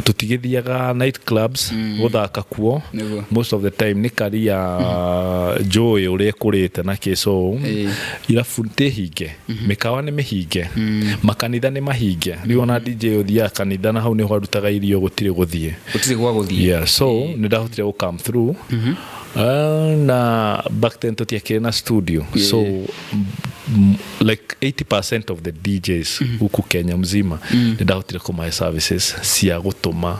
Tũtigĩthiaga night clubs gũthaka kuo. Most of the time nĩ karia njũĩ ũrĩa ĩkũrĩte na kĩ, so irabu ti hinge, mĩkawa nĩ mĩhinge, makanitha nĩ mahinge. Rĩu ona DJ ũthiaga kanitha na hau nĩho arutaga irio, gũtirĩ gũthiĩ. Gũtirĩ gwa gũthiĩ. Yeah, so nĩ ndahotire gũ come through. Na back then tũtiakĩrĩ na studio, so like 80% of the DJs huku Kenya mzima nĩ ndahotire kũmahe services cia gũtũma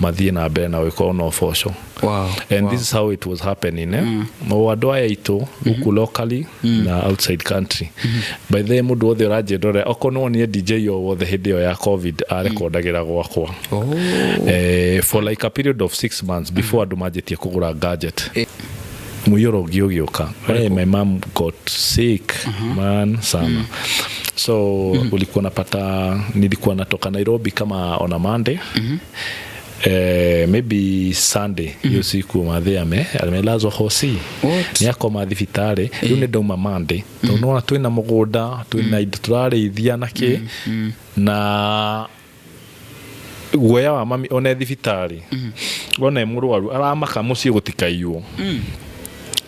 mathiĩ na mbere na gũkorwo na ũboco. And this is how it was happening, eh? O andũ aya aitũ gũkũ locally na outside country. By the way, mũndũ wothe ũranjĩndorera, okorwo nĩ wonire DJ o wothe hĩndĩ ĩyo ya COVID arekondagĩra gwakwa. For like a period of 6 months before andũ manjĩtie kũgũra gadget. Mũiyũro ũngĩ ũgĩũka. Hey, my mom got sick, man, sana. So ulikuwa napata nilikuwa natoka Nairobi kama on a Monday, maybe Sunday hiyo siku mathe amelazwa hosi. What? Nĩ akoma thibitarĩ. Rĩu nĩ ndauma Monday, tondũ nĩwona twĩna mũgũnda, twĩna indo tũrarĩithia na kĩ, na guoya wa mami one thibitarĩ, one e mũrwaru, aramaka mũciĩ gũtikaiywo.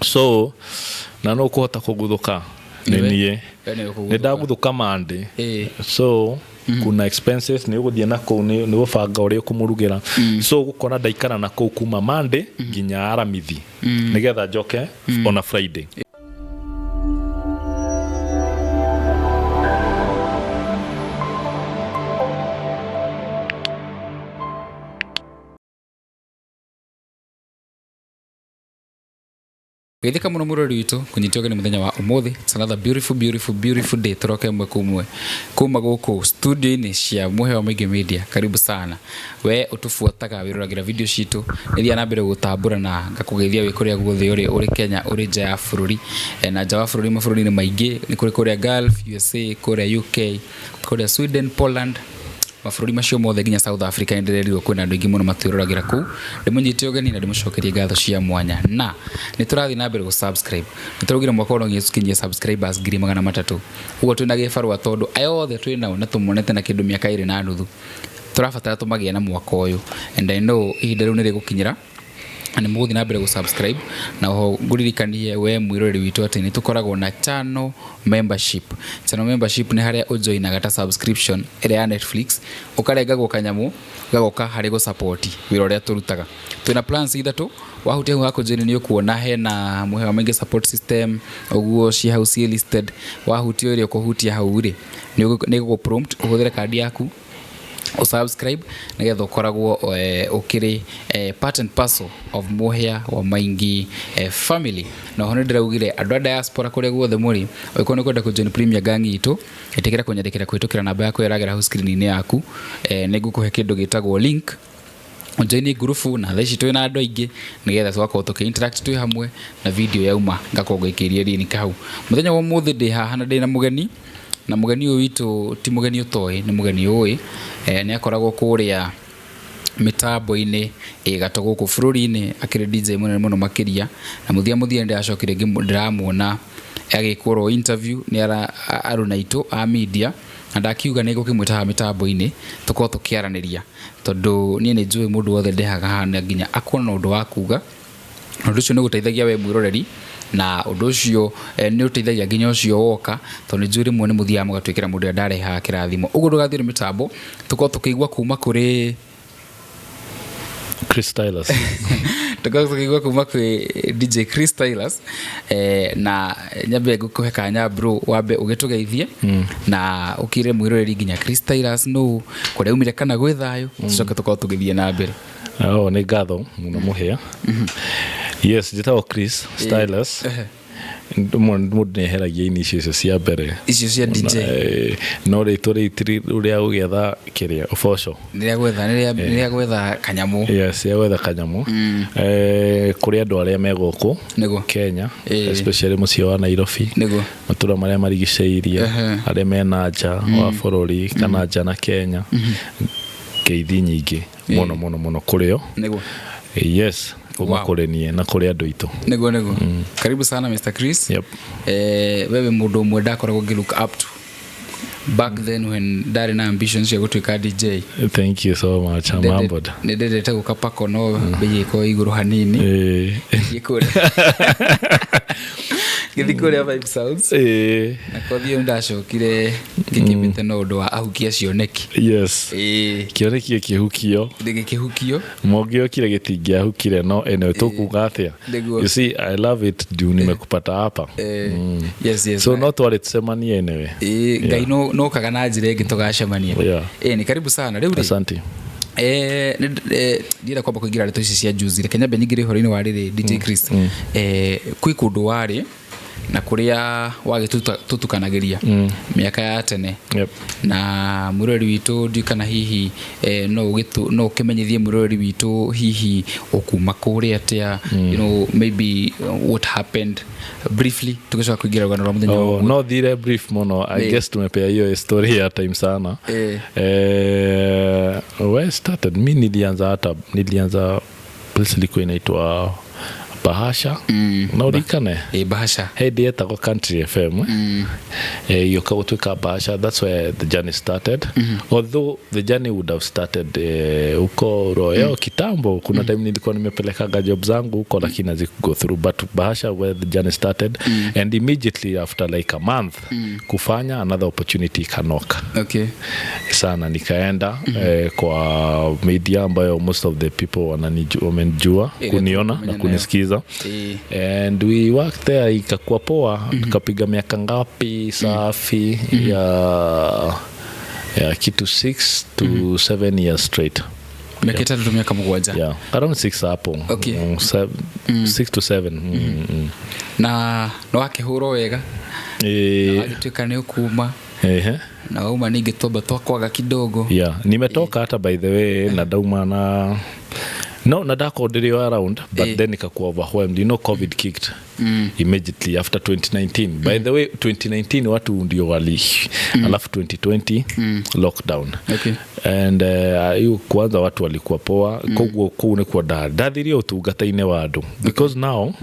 So na no kũhota kũguthũka nĩ Nĩwe. niĩ. We nĩwe kũguthũka. Nĩ ndaguthũka Monday. So kuna expenses nĩ ũgũthiĩ na kũu, nĩ gũbanga ũrĩa ũkũmũrugĩra. So gũkora ndaikara na kũu kuma Monday nginya Aramithi nĩgetha njoke ona Friday. Geithĩka mũno mũrori witũ, kũnyitwo ũgeni mũthenya wa ũmũthĩ. It's another beautiful, beautiful, beautiful day. Tũroka ĩmwe kwa ĩmwe kuma gũkũ studio-inĩ cia Mũheo Maingĩ Media. Karibu sana we ũtũbuataga, wĩroragĩra video citũ, nĩthiaga na mbere gũtambũra na ngakũgeithia wĩ kũrĩa guothe ũrĩ, ũrĩ Kenya, ũrĩ nja ya bũrũri. Na nja wa bũrũri, mabũrũri-inĩ maingĩ nĩ kũrĩ kũrĩa Gulf, USA, kũrĩa UK, kũrĩa Sweden, Poland, mabũrũri macio mothe, nginya South Africa nĩ ndĩrerirwo kwĩna andũ aingĩ mũno matwĩroragĩra kũu. Ndĩmũnyite ũgeni na ndĩmũcokerie ngatho cia mwanya, na nĩ tũrathiĩ na mbere gũ subscribe. Nĩ tũraugire mwaka ũyũ no nginya tũkinyie subscribers 300,000. Ũguo twĩna gĩbarũa, tondũ aya othe twĩ nao na tũmonete na kĩndũ mĩaka 2.5, tũrabatara tũmagĩe na mwaka ũyũ, and I know ihinda rĩu nĩ rĩgũkinyĩra na nĩ mũgũthiĩ na mbere gũ subscribe. Na oho ngũririkanie we mwĩroreri witũ atĩ nĩ tũkoragwo na channel membership. Channel membership nĩ harĩa ũjoinaga ta subscription ĩrĩa ya Netflix, ũkarengagwo kanyamũ gagoka harĩ gũ support wĩra ũrĩa tũrutaga. Twĩna plans ithatũ. Wahutia hau hakũjoin nĩ ũkuona hena Mũheo Maingĩ support system, ũguo ciĩ hau ciĩ listed. Wahutia ĩrĩa ũkũhutia hau rĩ, nĩ ĩgũgũ prompt ũhũthĩre kandi yaku ũsubscribe nĩgetha ũkoragwo ũkĩrĩ part and parcel of Mũhĩa wa Maingi family. Na oho nĩ ndĩraugire andũ a diaspora kũrĩa guothe mũrĩ, ũngĩkorwo nĩ ũkwenda kũjoin premier gang itũ, ĩtĩkĩra kũnyandĩkĩra kũhĩtũkĩra namba yaku ĩrĩa ĩragera hau screen-inĩ yaku. Nĩ ngũkũhe kĩndũ gĩtagwo link join ngurubu, na thaa ici twĩna andũ aingĩ nĩgetha tũgakorwo tũkĩ interact twĩ hamwe, na video yauma ngakorwo ngĩikĩria link hau. Mũthenya wa ũmũthĩ ndĩ haha na ndĩ na mũgeni, na mũgeni ũyũ witũ ti mũgeni ũtoĩ, nĩ mũgeni ũĩ. Nĩ akoragwo kũrĩa mĩtambo-inĩ ĩ gatũ gũkũ bũrũri-inĩ, akĩrĩ DJ mũnene mũno makĩria. Na mũthia mũthia nĩ ndĩracokire ndĩramuona agĩkwo interview nĩ aruna aitũ a media, na ndakiuga nĩ ngũkĩmwĩta haha mĩtambo-inĩ tũkorwo tũkĩaranĩria, tondũ niĩ nĩ njũĩ mũndũ wothe ndehaga haha na nginya akorwo na ũndũ wa kuga. Na ũndũ ũcio nĩ ũgũteithagia we mwĩroreri, na ũndũ ũcio nĩ ũteithagia nginya ũcio woka, tondũ nĩ njũĩ rĩmwe nĩ mũthiaga mũgatwĩkĩra mũndũ ũrĩa ndarehaga kĩrathimo. Ũguo ndũgathiĩ nĩ mĩtambo, tũkorwo tũkĩigua kuma kũrĩ Chris Stylus. Tũkorwo tũkĩigua kuma kwĩ DJ Chris Stylus. Na nyambe ngũkũhe kanya, bro, wambe ũgĩtũgeithie na ũkĩre mwĩroreri nginya Chris Stylus nũ, kũrĩa umire, kana gwĩ thayũ, tũcoke tũkorwo tũgĩthiĩ na mbere. Oh, nĩ ngatho mũno mũhĩa. Yes, njĩtagwo Chris Stylus. Mũndũ nĩ eheragia ini icio cia mbere. Icio cia DJ. No rĩtwa rĩu ti rĩa gũgĩetha kĩrĩa ũboco. Nĩ rĩa gwetha, nĩ rĩa gwetha kanyamũ. Yes, rĩa gwetha kanyamũ. Kũrĩ andũ arĩa me gũkũ Kenya, especially mũciĩ wa Nairobi, matũra marĩa marigicĩirie, arĩa mena nja wa bũrũri kana nja na Kenya, ngeithi nyingĩ mũno mũno mũno kũrĩ o. Yes, kuma kũrĩ niĩ na kũrĩ andũ aitũ. Nĩguo. Karibu sana, Mr Chris. Yep. Wewe mũndũ ũmwe ndakoragwo ngĩ look up to Back then when ndarĩ na ambitions cia gũtuĩka DJ. Thank you so much, I'm humbled. Nĩ ndendete gũka pako, no bei ĩkorwo igũrũ hanini. Gĩthiĩ kũrĩa, gĩthiĩ kũrĩa Vibe Sounds. Na kothiĩ ndacokire ngĩkĩmĩte no ũndũ wa ahukia cioneki. Kĩoneki gĩkĩhukio. Gĩkĩhukio. Mongĩokire gĩtingĩahukire, no anyway, tũkuga atĩa? Nĩguo. You see, I love it juu nimekupata hapa. Yes. So no twarĩ tũcemanie anyway. Ĩĩ, Ngai nokaga na njĩra ĩngĩ tũgacemania. Ĩĩ, nĩ karibu sana rĩu rĩ. Asante. Ndienda kwamba kũingĩra ndeto ici cia juzi, reke nyambe nyingĩre ũhoro-inĩ wa rĩrĩ, DJ Chris. Kwĩ kũndũ warĩ na kũrĩa wagĩtũtukanagĩria mĩaka ya tene. Na mwĩroreri witũ, ndiũ kana hihi no ũkĩmenyithie mwĩroreri witũ hihi ũkuma kũrĩa atĩa, maybe what happened briefly, tũgĩcoka kũingĩra rũgano rwa mũthenya wa Oh, ũmũthĩ. no thire brief mũno. I guess tumepea hiyo story ya time sana. Where started mi, nilianza, hata nilianza place ilikuwa inaitwa Bahasha. Na urikane? Eh, Bahasha. Hĩndĩ yetagwo Country FM. Ĩgĩũka gũtuĩka Bahasha. That's where the journey started, although the journey would have started huko Royal kitambo. Kuna time nilikuwa nimepelekaga job zangu huko, lakini haziku go through, but Bahasha where the journey started, and immediately after like a month kufanya, another opportunity ikanoka sana, nikaenda kwa media ambayo most of the people wamenijua, Ĩrĩa kuniona tũkũmenya na nayo. kunisikiza. And we worked there, ikakuwa poa. Tukapiga miaka ngapi safi ya kitu 6 to 7 years straight. Mĩaka 6, mĩaka 7. Yeah, around 6 hapo. 6 to 7. Na nĩ wakĩhũrwo wega, wagĩtuĩka nĩ ũkuma, na wauma ningĩ twamba twakwaga kidogo. Yeah, nimetoka hata, by the way, na ndauma na no na ndakorwo ndĩrĩ o around, but then ikakuwa overwhelmed. COVID kicked immediately after 2019. By the way, 2019 watu ndio wali, alafu 2020 lockdown. And hiyo kwanza watu walikuwa poa. Koguo kũu nĩkuo ndathirie ũtungata-inĩ wa andũ, because now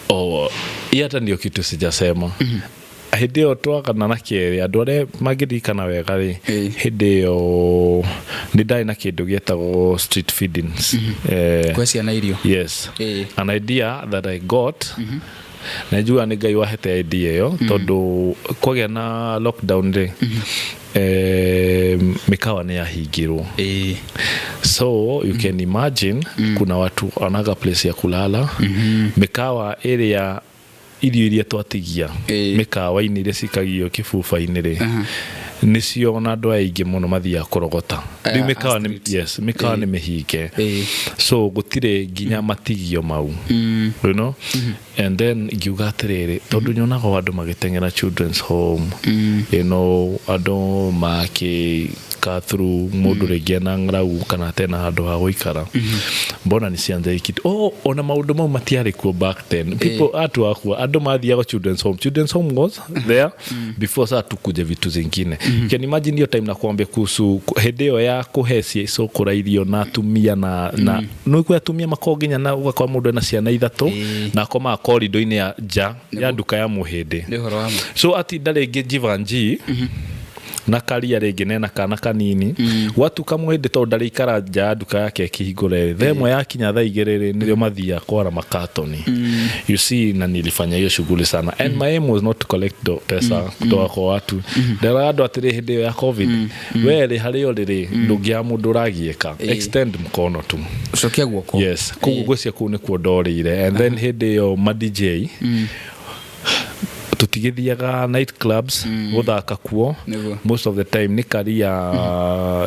oh, hii hata ndio kitu sijasema. Hĩndĩ ĩyo twagana na kĩerĩ, andũ arĩa mangĩririkana wega rĩ, hĩndĩ ĩyo nĩ ndarĩ na kĩndũ gĩetagwo street feedings. Kwe ciana irio. Yes. An idea that I got, najua nĩ Ngai wahete idea ĩyo, tondũ kwagĩa na lockdown rĩ, mĩkawa nĩ yahingirwo. So you can imagine, kuna watu wanaga place ya kulala. Mĩkawa ĩrĩa irio iria twatigia mĩkawa-inĩ iria cikagio kĩbuba-inĩ rĩ, nĩcio ona andũ aingĩ mũno mathiaga kũrogota. Rĩu a mĩkawa nĩ street. Yes, mĩkawa nĩ mĩhinge. So gũtirĩ nginya matigio mau. And then ngiuga atĩrĩrĩ, tondũ nyonaga o andũ magĩteng'era children's home, andũ makĩ through mũndũ rĩngĩ ena ng'aragu kana atena handũ ha gũikara, mbona nisianze hii kitu? Oh, ona maũndũ mau matiarĩ kuo back then. People atu akua andũ mathiaga children's home. Children's home was there before saa tukuje vitu zingine. Can imagine hiyo time nakuambia kuhusu hĩndĩ ĩyo ya kũhe cũkũra irio na atumia na nĩ atumia makorwo nginya na ũgakora mũndũ ena ciana ithatũ na akomaga korido-inĩ ya nja ya nduka ya mũhĩndĩ. Nĩ ũhoro wa ma. So atinda rĩngĩ Jivanji na karia rĩngĩ nena kana kanini, gwatuka mũhĩndĩ tondũ ndarĩikara nja ya nduka yake ĩkĩhingũre rĩ, thaa ĩmwe yakinya, thaa 2 rĩ, nĩrĩo mathiaga kwara makatoni. You see, na nilifanya hiyo shughuli sana, and my aim was not to collect pesa kutoka kwa watu. Nderaga andũ atĩrĩ, hĩndĩ ĩyo ya COVID, we rĩ harĩa ũrĩ rĩ, ndũngĩaga mũndũ ũragiĩka, extend mkono tu. Cokia guoko. Yes, koguo ngwĩciria kũu nĩkuo ndorĩire. And then hĩndĩ ĩyo ma DJ tutigithiaga night clubs guthaka kuo. Most of the time nĩ karia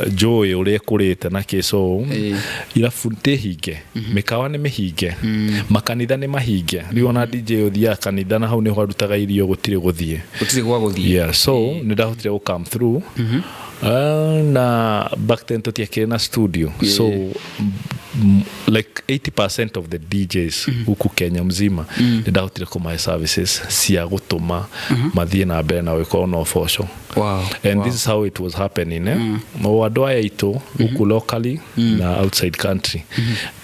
njũĩ ũrĩa ĩkũrĩte na kĩ, so irabu ti hinge, mĩkawa nĩ mĩhinge, makanitha nĩ mahinge. Rĩu ona DJ ũthiaga kanitha na hau nĩho arutaga irio, gũtirĩ gũthiĩ. Gũtirĩ gwa gũthiĩ. Yeah, so nĩ ndahotire gũ come through. Na back then tũtiakĩrĩ na studio, so Like 80% of the DJs huku Kenya mzima nĩ ndahotire kũmahe services cia gũtũma mathiĩ na mbere na gũkorwo na ũboco. And this is how it was happening, eh? O andũ aya aitũ gũkũ locally na outside country.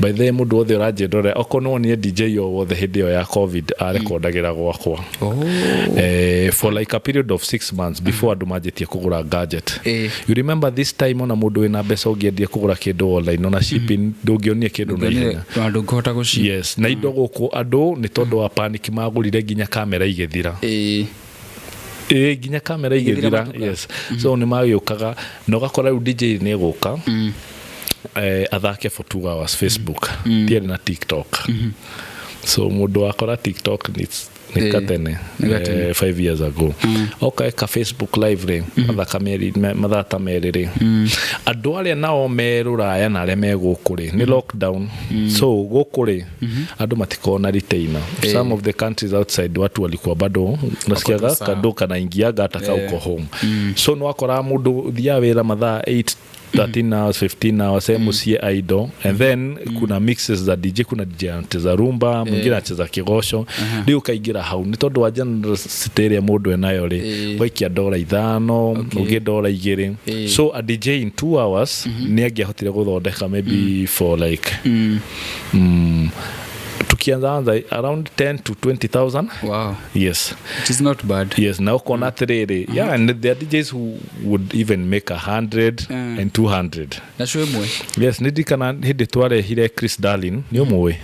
By the way, mũndũ wothe ũranjĩndore, okorwo nĩ wonire DJ o wothe hĩndĩ ĩyo ya COVID arekondagĩra gwakwa. For like a period of 6 months before andũ manjĩtie kũgũra gadget. You remember this time, ona mũndũ wĩna mbeca ũngĩendire kũgũra kĩndũ online, ona shipping ndũngĩonire kĩndũ na ihenya. Na ndũngĩhota gũci Yes, na indo gũkũ andũ nĩ tondũ wa panic magũrire nginya kamera igĩthira. Ĩ, nginya kamera Igĩthira igĩthira. matuka. Yes, so nĩ magĩũkaga na ũgakora rĩu DJ nĩ ĩgũka athake for 2 hours Facebook, tiarĩ na TikTok. So mũndũ wakora TikTok nĩ gatene. Nĩ gatene. 5 years ago oka eka Facebook live rĩ, mathaka mathaa ta 2 rĩ, andũ arĩa nao me rũraya na arĩa me gũkũ rĩ, nĩ lockdown. So gũkũ rĩ, andũ matikorwo na retainer. Some of the countries outside, watu walikuwa bado unasikiaga sawa. kandũ kanaingiaga hata ka uko home. So nĩwakoraga mũndũ thiaga wĩra mathaa 8, 13 hours, 15 hours, muciĩ idle, and then kuna mixes za DJ. Kuna DJ anacheza rumba, mwingine anacheza kigoco. Rĩu ũkaingĩra hau nĩ tondũ wa generosity ĩrĩa mũndũ enayo rĩ, ũgaikia $5, ũngĩ $2. So a DJ in 2 hours nĩ angĩahotire gũthondeka maybe for like tukianza anza around 10 to 20,000. Yes. It is not bad. Yes, na ukona atiriri, yeah, and there are DJs who would even make 100 and 200. Na show ĩmwe. Yes, nĩ ndirikana hĩndĩ twarehire Chris Darlin, nĩ ũmũĩ?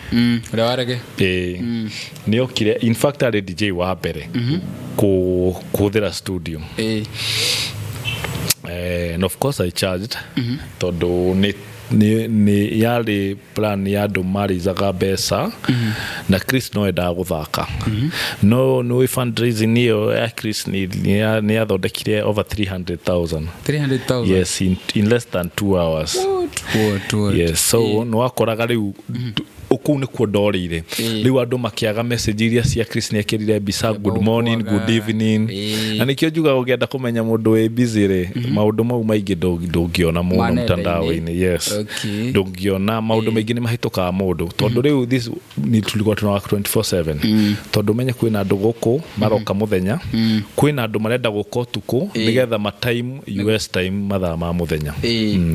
Ũrĩa warege. Ĩĩ, nĩ okire. In fact, arĩ DJ wa mbere kũhũthĩra studio. And of course I charged tondũ nĩ yarĩ plan ya andũ marĩizaga mbeca na Chris no endaga gũthaka. No nĩ fundraising ĩyo ya Chris nĩ yathondekire over 300,000. 300,000? Yes, in less than 2 hours. What, what? Yes, so nĩ wakoraga rĩu kũu nĩkuo ndorĩire. Rĩu andũ makĩaga message iria cia Chris nĩ ekĩrire mbica, "Good morning, good evening." Na nĩkĩo njugaga ũngĩenda kũmenya mũndũ wĩ busy rĩ, maũndũ mau maingĩ ndũngĩona mũno Ma nenda-inĩ. mtandao-inĩ. Yes. Ndũngĩona maũndũ maingĩ nĩ mahĩtũkaga mũndũ tondũ rĩu this ni tulikuwa tuna work 24/7, tondũ menye kwĩna andũ gũkũ maroka mũthenya, kwĩna andũ marenda gũka ũtukũ nĩgetha ma time US time, mathaa ma mũthenya.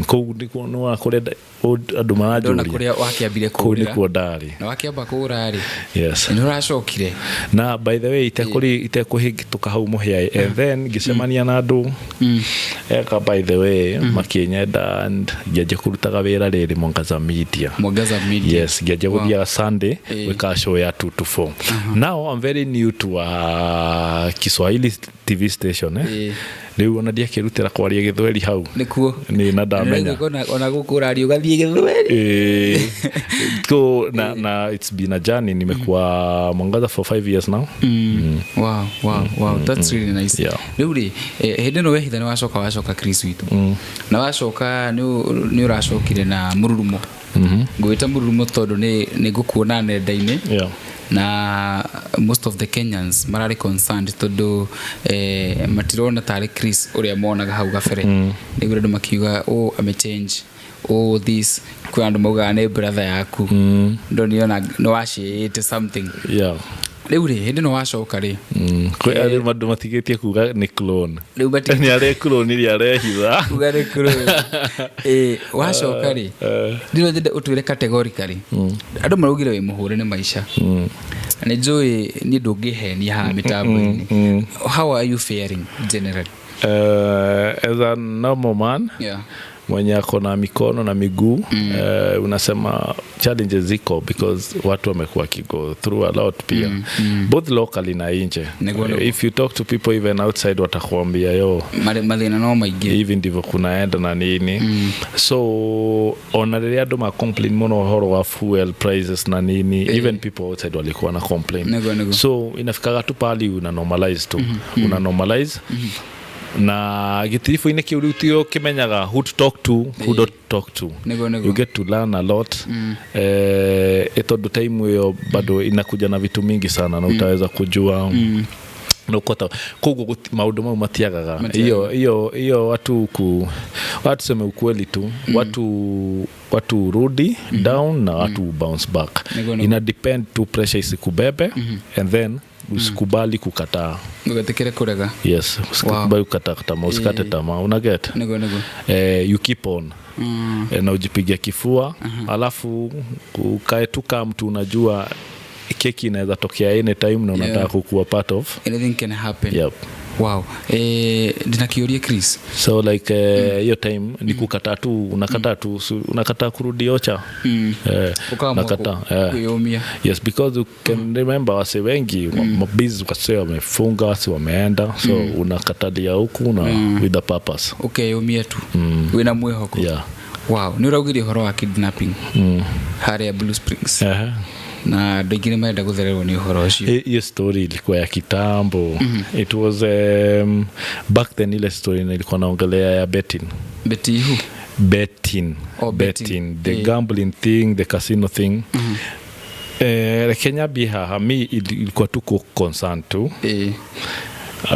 Kũu nĩkuo nĩwona kũrĩa andũ Ndona maranjũria. Kũrĩa wakĩambire Kũu kũrĩra. Nĩkuo ndarĩ. Na wakĩamba kũra rĩ, Yes. nĩ ũracokire. Na by the way, itekũhĩtũka hau mũhĩa, and then ngĩcemania na andũ eka, by the way, makĩnyenda and ngĩanjia kũrutaga wĩra rĩrĩ Mwangaza Media. Mwangaza Media. Yes, ngĩanjia gũthiaga Sunday gwĩka show ya 2 to 4. Now I'm very new to a Kiswahili TV station, eh? Rĩu ona ndiakĩrutĩra kwaria gĩthweri hau. Nĩkuo. Nĩ na ndamenya. Ona gũkũ ũraria ũgathiĩ gĩthweri. So na it's been a journey. Nimekuwa Mwangaza for 5 years now. Wow, that's really nice. Rĩu rĩ, hĩndĩ ĩno wehitha nĩ wacoka Chris witũ, na wacoka nĩ ũracokire na mũrurumo. Ngwĩta mũrurumo tondũ nĩ ngũkuona nenda-inĩ na most of the Kenyans mararĩ concerned tondũ matirona tarĩ Chris ũrĩa monaga hau gabere. Nĩguo andũ makiuga, "Oh, amechange, oh, this." Kwĩ andũ maugaga nĩ brother yaku, ndoniona nĩ wacĩĩte something. Rĩu rĩ, hĩndĩ ĩno wacoka rĩ, Kwĩ arĩa andũ matigĩtie kuga nĩ clone. Rĩu Nĩ arĩ clone iria arehitha. Kuga nĩ clone. Wacoka rĩ, ndĩro nyende ũtwĩre categorically, andũ maraugire wĩ mũhũre nĩ maica na nĩ njũĩ niĩ ndũngĩhenia haha mĩtambo-inĩ. How are you faring generally? As a normal man mwenye ako na mikono na miguu, unasema challenges ziko because watu wamekuwa wakigo through a lot pia, both locally na nje. Nĩguo, nĩguo. If you talk to people even outside, watakuambia, "Yo, Mathĩna no maingĩ. Hivi ndivyo kunaenda na nini." So ona rĩrĩa andũ ma complain mũno ũhoro wa fuel prices na nini, even people outside walikuwa na complain. Nĩguo, nĩguo. So inafikaga tu pali una normalize tu, una normalize na gĩtiribũ-inĩ kĩu rĩu tio ũkĩmenyaga who to talk to, who don't talk to. Nĩguo, nĩguo. You get to learn a lot, tondũ time hiyo bado inakuja na vitu mingi sana na utaweza kujua. Nũkũhota koguo maũndũ mau matiagaga. Matiagaga. Hiyo watu ku watu seme ukweli tu, watu rudi down na watu bounce back. Nĩguo, nĩguo. Ina depend tu pressure isikubebe and then usikubali kukataa. Ndũgetĩkĩre kũrega. Yes, usikubali kukataa tamaa, usikate tamaa, unaget? Nĩguo. You keep on na ujipigia kifua, alafu ukae tu kama mtu unajua keki inaweza tokea anytime na unataka kukuwa part of. Anything can happen. Yep. Wow, ndina kĩũria, Chris. So like hiyo time ni kukataa tu, unakataa tu, unakataa kurudi ocha. Ũkaamua Unakataa, eh. kwĩyũmia. Yes, because you can remember wase wengi mabiz, wase wamefunga, wase wameenda, so unakatalia huku na with the purpose. Ũkeyũmia tu wĩna mwĩhoko. Yeah. Wow, nĩ ũraugire ũhoro wa kidnapping harĩa Blue Springs na andũ aingĩ nĩ marenda gũthererwo nĩ ũhoro ũcio. Hiyo story ilikuwa ya kitambo. It was back then, ile story nilikuwa naongelea ya betting. Betihu? Betting. Oh, betting. Betting, the gambling thing, the casino thing. Reke nyambie haha, mi ilikuwa tu ku concern tu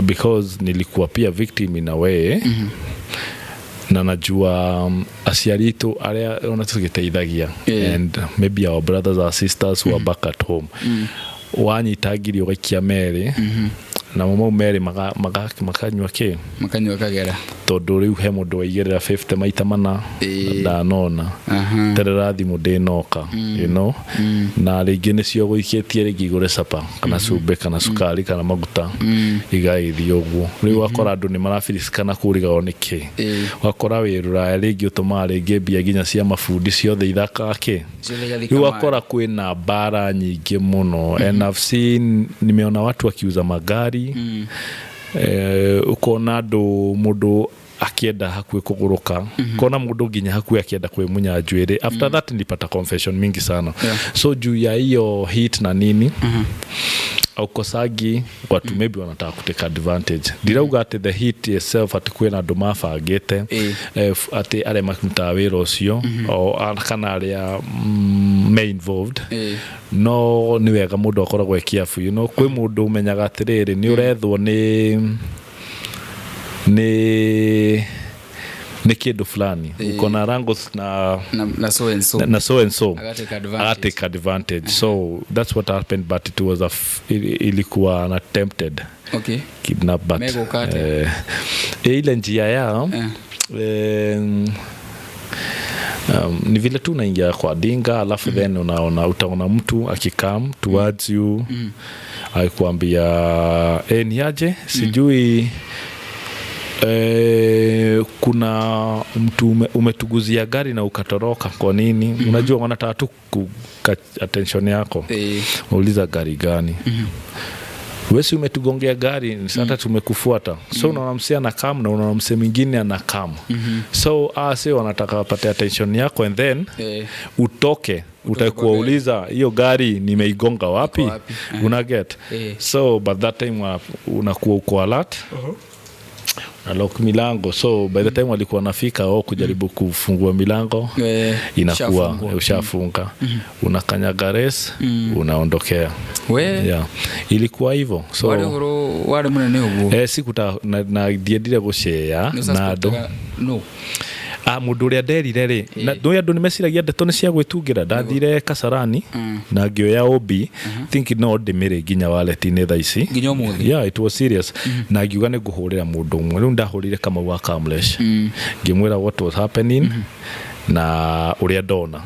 because nilikuwa pia victim in a way na najua aciari aitũ arĩa ona tũgĩteithagia and maybe our brothers, our sisters who are back at home, wanyita ngiri ũgaikia merĩ namo mau merĩ makanyua kĩ? Makanyua kagera. Tondũ rĩu he mũndũ waigĩrĩra 50 maita mana ndanona terera thimũ ndĩnoka na rĩngĩ nĩcio gũikĩtie rĩngĩ igũre capa kana cumbĩ kana cukari kana maguta, igagĩthiĩ ũguo. Rĩu ũgakora andũ nĩ marabirisikana kũrigagwo nĩ kĩ. Ũgakora wĩ rũraya rĩngĩ ũtũmaga rĩngĩ mbia nginya cia mabundi ciothe ithakaga kĩ. Ciothe igathika Rĩu maĩ. wakora kwĩna mbara nyingĩ mũno and I've seen, nimeona watu wakiuza magari, ukona andũ mũndũ akienda hakuĩ kũgũrũka, kona mũndũ nginya hakuĩ akienda kwĩmunya njuĩrĩ. After that nilipata confession mingi sana. So juu ya hiyo hit na nini, aukosagi watu maybe wanataka kutake advantage. Ndirauga atĩ the hit itself atĩ kwĩna andũ mabangĩte atĩ arĩa marutaga wĩra ũcio o kana arĩa me involved, no nĩ wega mũndũ akoragwo e careful. Kwĩ mũndũ ũmenyaga atĩrĩrĩ nĩ ũrethwo nĩ kĩndũ fulani, uko na rangos na Na so and so. Na so and so. Agatake advantage. Agatake advantage. So that's what happened, but it was a ilikuwa an attempted kidnap, but Megũka atĩa? Ile njia ya ni vile tu unaingia kwa dinga, alafu then unaona, utaona mtu akikam towards you akikwambia, ni aje, sijui kuna mtu umetuguzia gari na ukatoroka, kwa nini? Unajua wanataka tu ku attention yako. Uliza, "Gari gani? Wesi umetugongea gari, sasa tumekufuata." So unaona msee anakam na unaona msee mwingine anakam, so si wanataka wapate attention yako and then utoke utakuwauliza, "Hiyo gari nimeigonga wapi?" Iko wapi? Una get? So but that time unakuwa uko alert na lock milango, so by the time walikuwa wanafika au kujaribu kufungua milango, inakuwa ushafungua. Ushafunga, unakanyaga res, unaondokea. We. Yeah. Ilikuwa hivyo, so Warĩ ũhoro warĩ mũnene ũguo? Sikuta na ndiendire gũcea Nĩ na andũ. ũsuspectaga no? Ah, mũndũ ũrĩa nderire rĩ, na nĩ andũ nĩ meciragia ndeto nĩ cia gwĩtungĩra. Ndathire Kasarani na ngĩoya OB, think no ndĩmĩrĩ nginya wallet-inĩ thaa ici. Nginya ũmũthĩ? Yeah, it was serious. Na ngiuga nĩ ngũhũrĩra mũndũ ũmwe. Rĩu ndahũrĩire Kamau wa Kamlesh, ngĩmwĩra what was happening na ũrĩa ndona.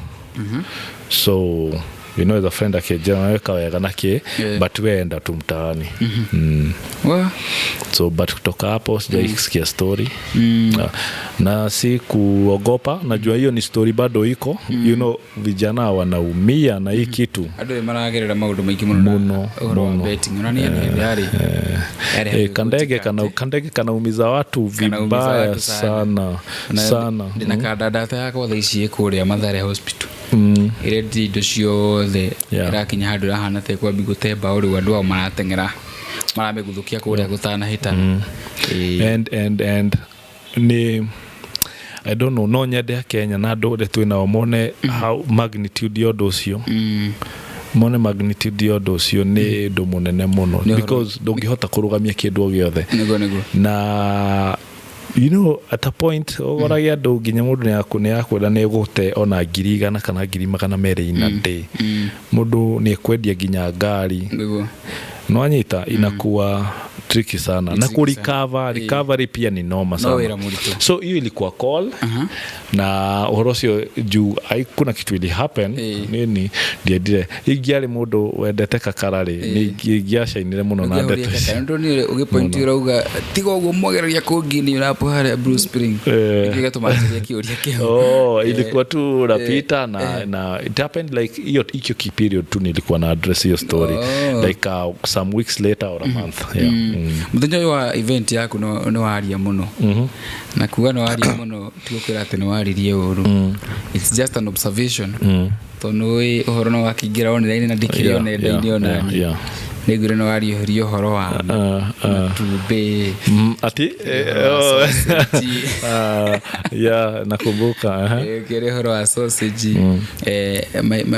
So as a friend akĩnjĩra, "Weka wega na kĩ, but we enda tu mtaani." Wa. So but kutoka hapo sijaisikia story. Na si kuogopa, najua hiyo ni story bado iko. Vijana wanaumia na hii kitu. Andũ nĩ maragerera maũndũ maingĩ mũno na Mũno, ũhoro wa mũno. betting. Ona niĩ hĩndĩ yarĩ Kandege kana, kandege kanaumiza watu Kanaumiza vibaya watu sana. sana sana. Ndĩna kandandata yakwa thaa ici ĩ kũrĩa Mathare Hospital, ĩrendia indo ciothe. Ĩrakinya handũ ĩrahana ta ĩkwambi gũte mbaũ. Rĩu andũ ao marateng'era maramĩguthũkia kũrĩa gũtanahĩtana. And ni, I don't know, no nyende a Kenya na andũ ũrĩa twĩ nao mone how magnitude ya ũndũ ũcio. Mone magnitude ya ũndũ ũcio nĩ ũndũ mũnene mũno, Nĩ ũhoro- because ndũngĩhota kũrũgamia kĩndũ o gĩothe. Nĩguo. Na at a point ũgoragia andũ nginya mũndũ nĩ akwĩra nĩ egũte ona 100,000 kana 200,000 in a day. Mũndũ nĩ ekwendia nginya ngari. No anyita inakuwa tricky sana na Tricky kurecover. sana. Recovery pia ni noma No sana. wĩra mũritũ. So hiyo ilikuwa call na ũhoro ũcio juu kuna kitu ili happen. Nini ndiendire ingĩarĩ mũndũ wendete kakara rĩ, nĩ ingĩacainire mũno na ndeto icio. Ndonire ũgĩpoint, ũrauga tiga ũguo mwageragia kũnginia ũrapo harĩa Blue Spring. Nĩkĩo gĩatũma njũrie kĩũria kĩu. Oh, ilikuwa tu napita na it happened like hiyo hicho kiperiod tu nilikuwa na address hiyo story. Like some weeks later or a month, yeah. Mũthenya ũyũ wa event yaku nĩ waria mũno, na kuga nĩ waria mũno ti gũkwĩra atĩ nĩ waririe ũru, it's just an observation, tondũ nĩ ũhoro no wakĩingĩra online na ndikĩrĩ o nenda-inĩ ona nĩguire nĩ wariũhirie ũhoro wa matumbĩ. Ati Ũhoro wa oh. sausage. Yeah, nakumbuka, aha. Kĩrĩ ũhoro wa sausage.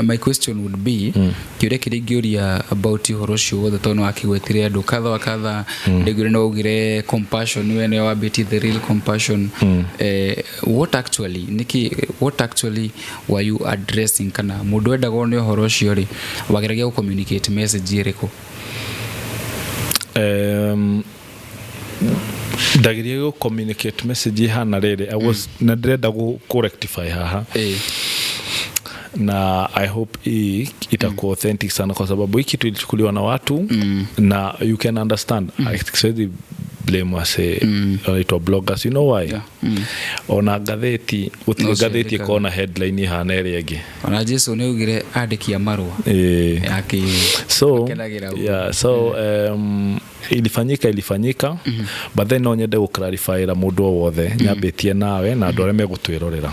My question would be, kĩũria kĩrĩa ingĩũria about ũhoro ũcio wothe, tondũ nĩ wakĩgwetire andũ kadha wa kadha, nĩguire no augire compassion, we nĩwe wambĩtie the real compassion. What actually nĩkĩ, what actually were you addressing, kana mũndũ wendagwo nĩ ũhoro ũcio rĩ, wageragia gũ communicate message ĩrĩkũ? Ndageria gũ communicate message ihana rĩrĩ, I was na ndĩrenda gũ rectify haha na I hope hii itakuwa authentic sana, kwa sababu hii kitu ilichukuliwa na watu na you can understand. Siwezi blame wase wanaitwa bloggers. You know why? Yeah. Ona ngathĩti gũtirĩ No ngathĩti ciandĩkaga. ĩkona headline ihana ĩrĩa ĩngĩ. Ona Jesu nĩ augire andĩki a marũa akĩ So makenagĩra ũguo. yeah, so ilifanyika, but then no nyende gũclarifyĩra mũndũ o wothe nyambĩtie nawe na andũ arĩa megũtwĩrorera.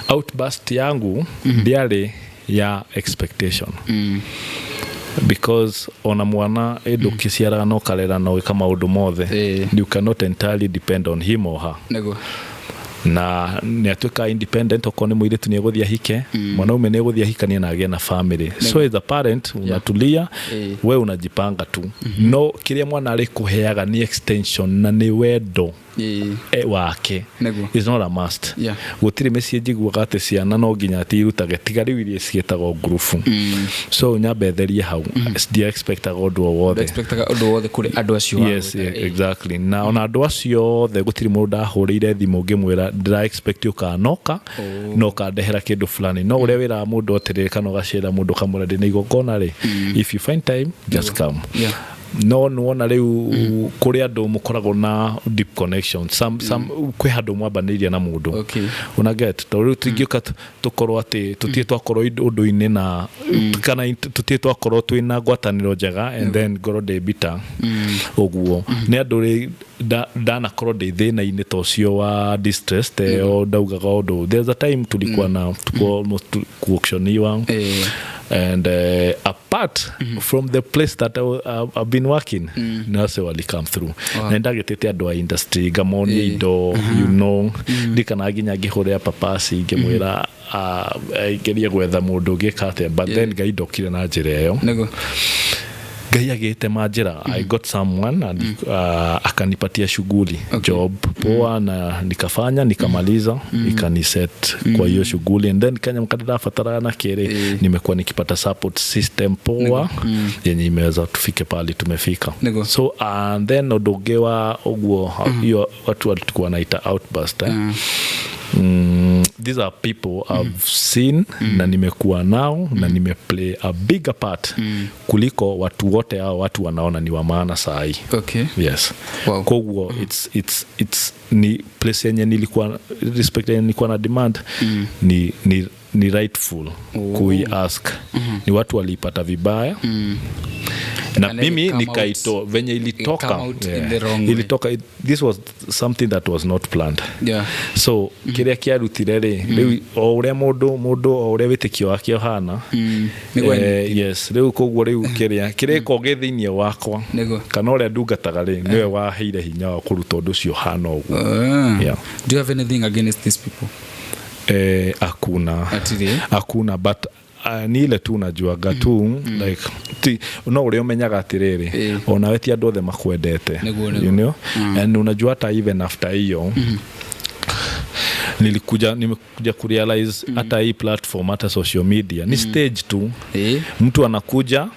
Outburst yangu ndĩarĩ ya expectation, because ona mwana ĩndũ ũkĩciaraga na ũkarera na ũgĩka maũndũ mothe, you cannot entirely depend on him or her. Na nĩ atuĩka independent, okorwo nĩ mũirĩtu nĩ egũthiĩ ahike, mwanaume nĩ egũthiĩ ahikanie na agĩe na family. So as a parent unatulia, we unajipanga tu. No kĩrĩa mwana arĩ kũheaga nĩ extension na nĩ wendo wake. It's not a must. Gũtirĩ mĩciĩ njiguaga atĩ ciana no nginya atĩ irutage, tiga rĩu iria ciĩtagwo ngurubu. So nyambe therie hau, ndia expectaga ũndũ o wothe. Expectaga ũndũ wothe kũrĩ andũ acio Yes, wagweta. yeah, exactly. Na ona andũ acio othe gũtirĩ mũndũ ndahũrĩire thimũ ngĩmwĩra ndĩra expect ũkanoka na ũkandehera kĩndũ fulani. No ũrĩa wĩraga mũndũ atĩrĩrĩ, kana ũgacĩra mũndũ ũkamwĩra ndĩna igongona rĩ, if you find time, just come. No nĩwona rĩu kũrĩ andũ mũkoragwo na deep connection, some kwĩ handũ mwambanĩirie na mũndũ. Una get? Tondũ rĩu tũingĩũka tũkorwo atĩ tũtirĩ twakorwo ũndũ-inĩ na kana tũtirĩ twakorwo twĩna ngwatanĩro njega, and then ngorwo ndĩ bita ũguo nĩ andũ rĩ ndanakorwo ndĩ thĩna-inĩ ta ũcio wa distress ta ĩyo ndaugaga ũndũ. There's a time tulikuwa na tuko almost kuauctioniwa and apart from the place that I've been working, nase wali come through. Na ndagĩtĩte andũ a industry ngamonia indo, ndikana nginya ngĩhũrĩra papasi ngĩmwĩra ngerie gwetha mũndũ ũngĩka atĩa, but then Ngai ndokire na njĩra ĩyo. Ngai agĩte manjĩra, I got someone and akanipatia shughuli, job poa, na nikafanya, nikamaliza, ikaniset kwa hiyo shughuli. And then kanya mkata ndabataraga na kĩrĩ, nimekuwa nikipata support system poa yenye imeweza tufike pahali tumefika. So and then ũndũ ũngĩ wa ũguo hiyo watu walikuwa naita outburst, eh? These are people I've seen na nimekuwa nao na nimeplay a bigger part kuliko watu wote hao watu wanaona ni wa maana saa hii. Yes. Koguo it's ni place yenye nilikuwa, respect yenye nilikuwa na demand, ni rightful kui ask. Ni watu waliipata vibaya na And then mimi it come nikaito venye ilitoka. It come out in the wrong way. Ilitoka, this was something that was not planned. So kĩrĩa kĩarutire rĩ, rĩu o ũrĩa mũndũ o ũrĩa wĩtĩkio wake ũhana. Nĩguo. Yes, rĩu koguo rĩu kĩrĩa gĩkoragwo gĩ thĩinĩ wakwa kana ũrĩa ndungataga rĩ, nĩwe waheire hinya wa kũruta ũndũ ũcio ũhana ũguo. Yeah. Do you have anything against these people? Hakuna. Atirĩ. Hakuna, but Ni ile tu najuaga tu like ti, no ũrĩa ũmenyaga atĩrĩrĩ, onawe ti andũ othe makwendete. Nĩguo, nĩguo. And unajua hata even after hiyo nilikuja, nimekuja kurealize hata hii platform, hata social media ni stage tu. Mtu anakuja,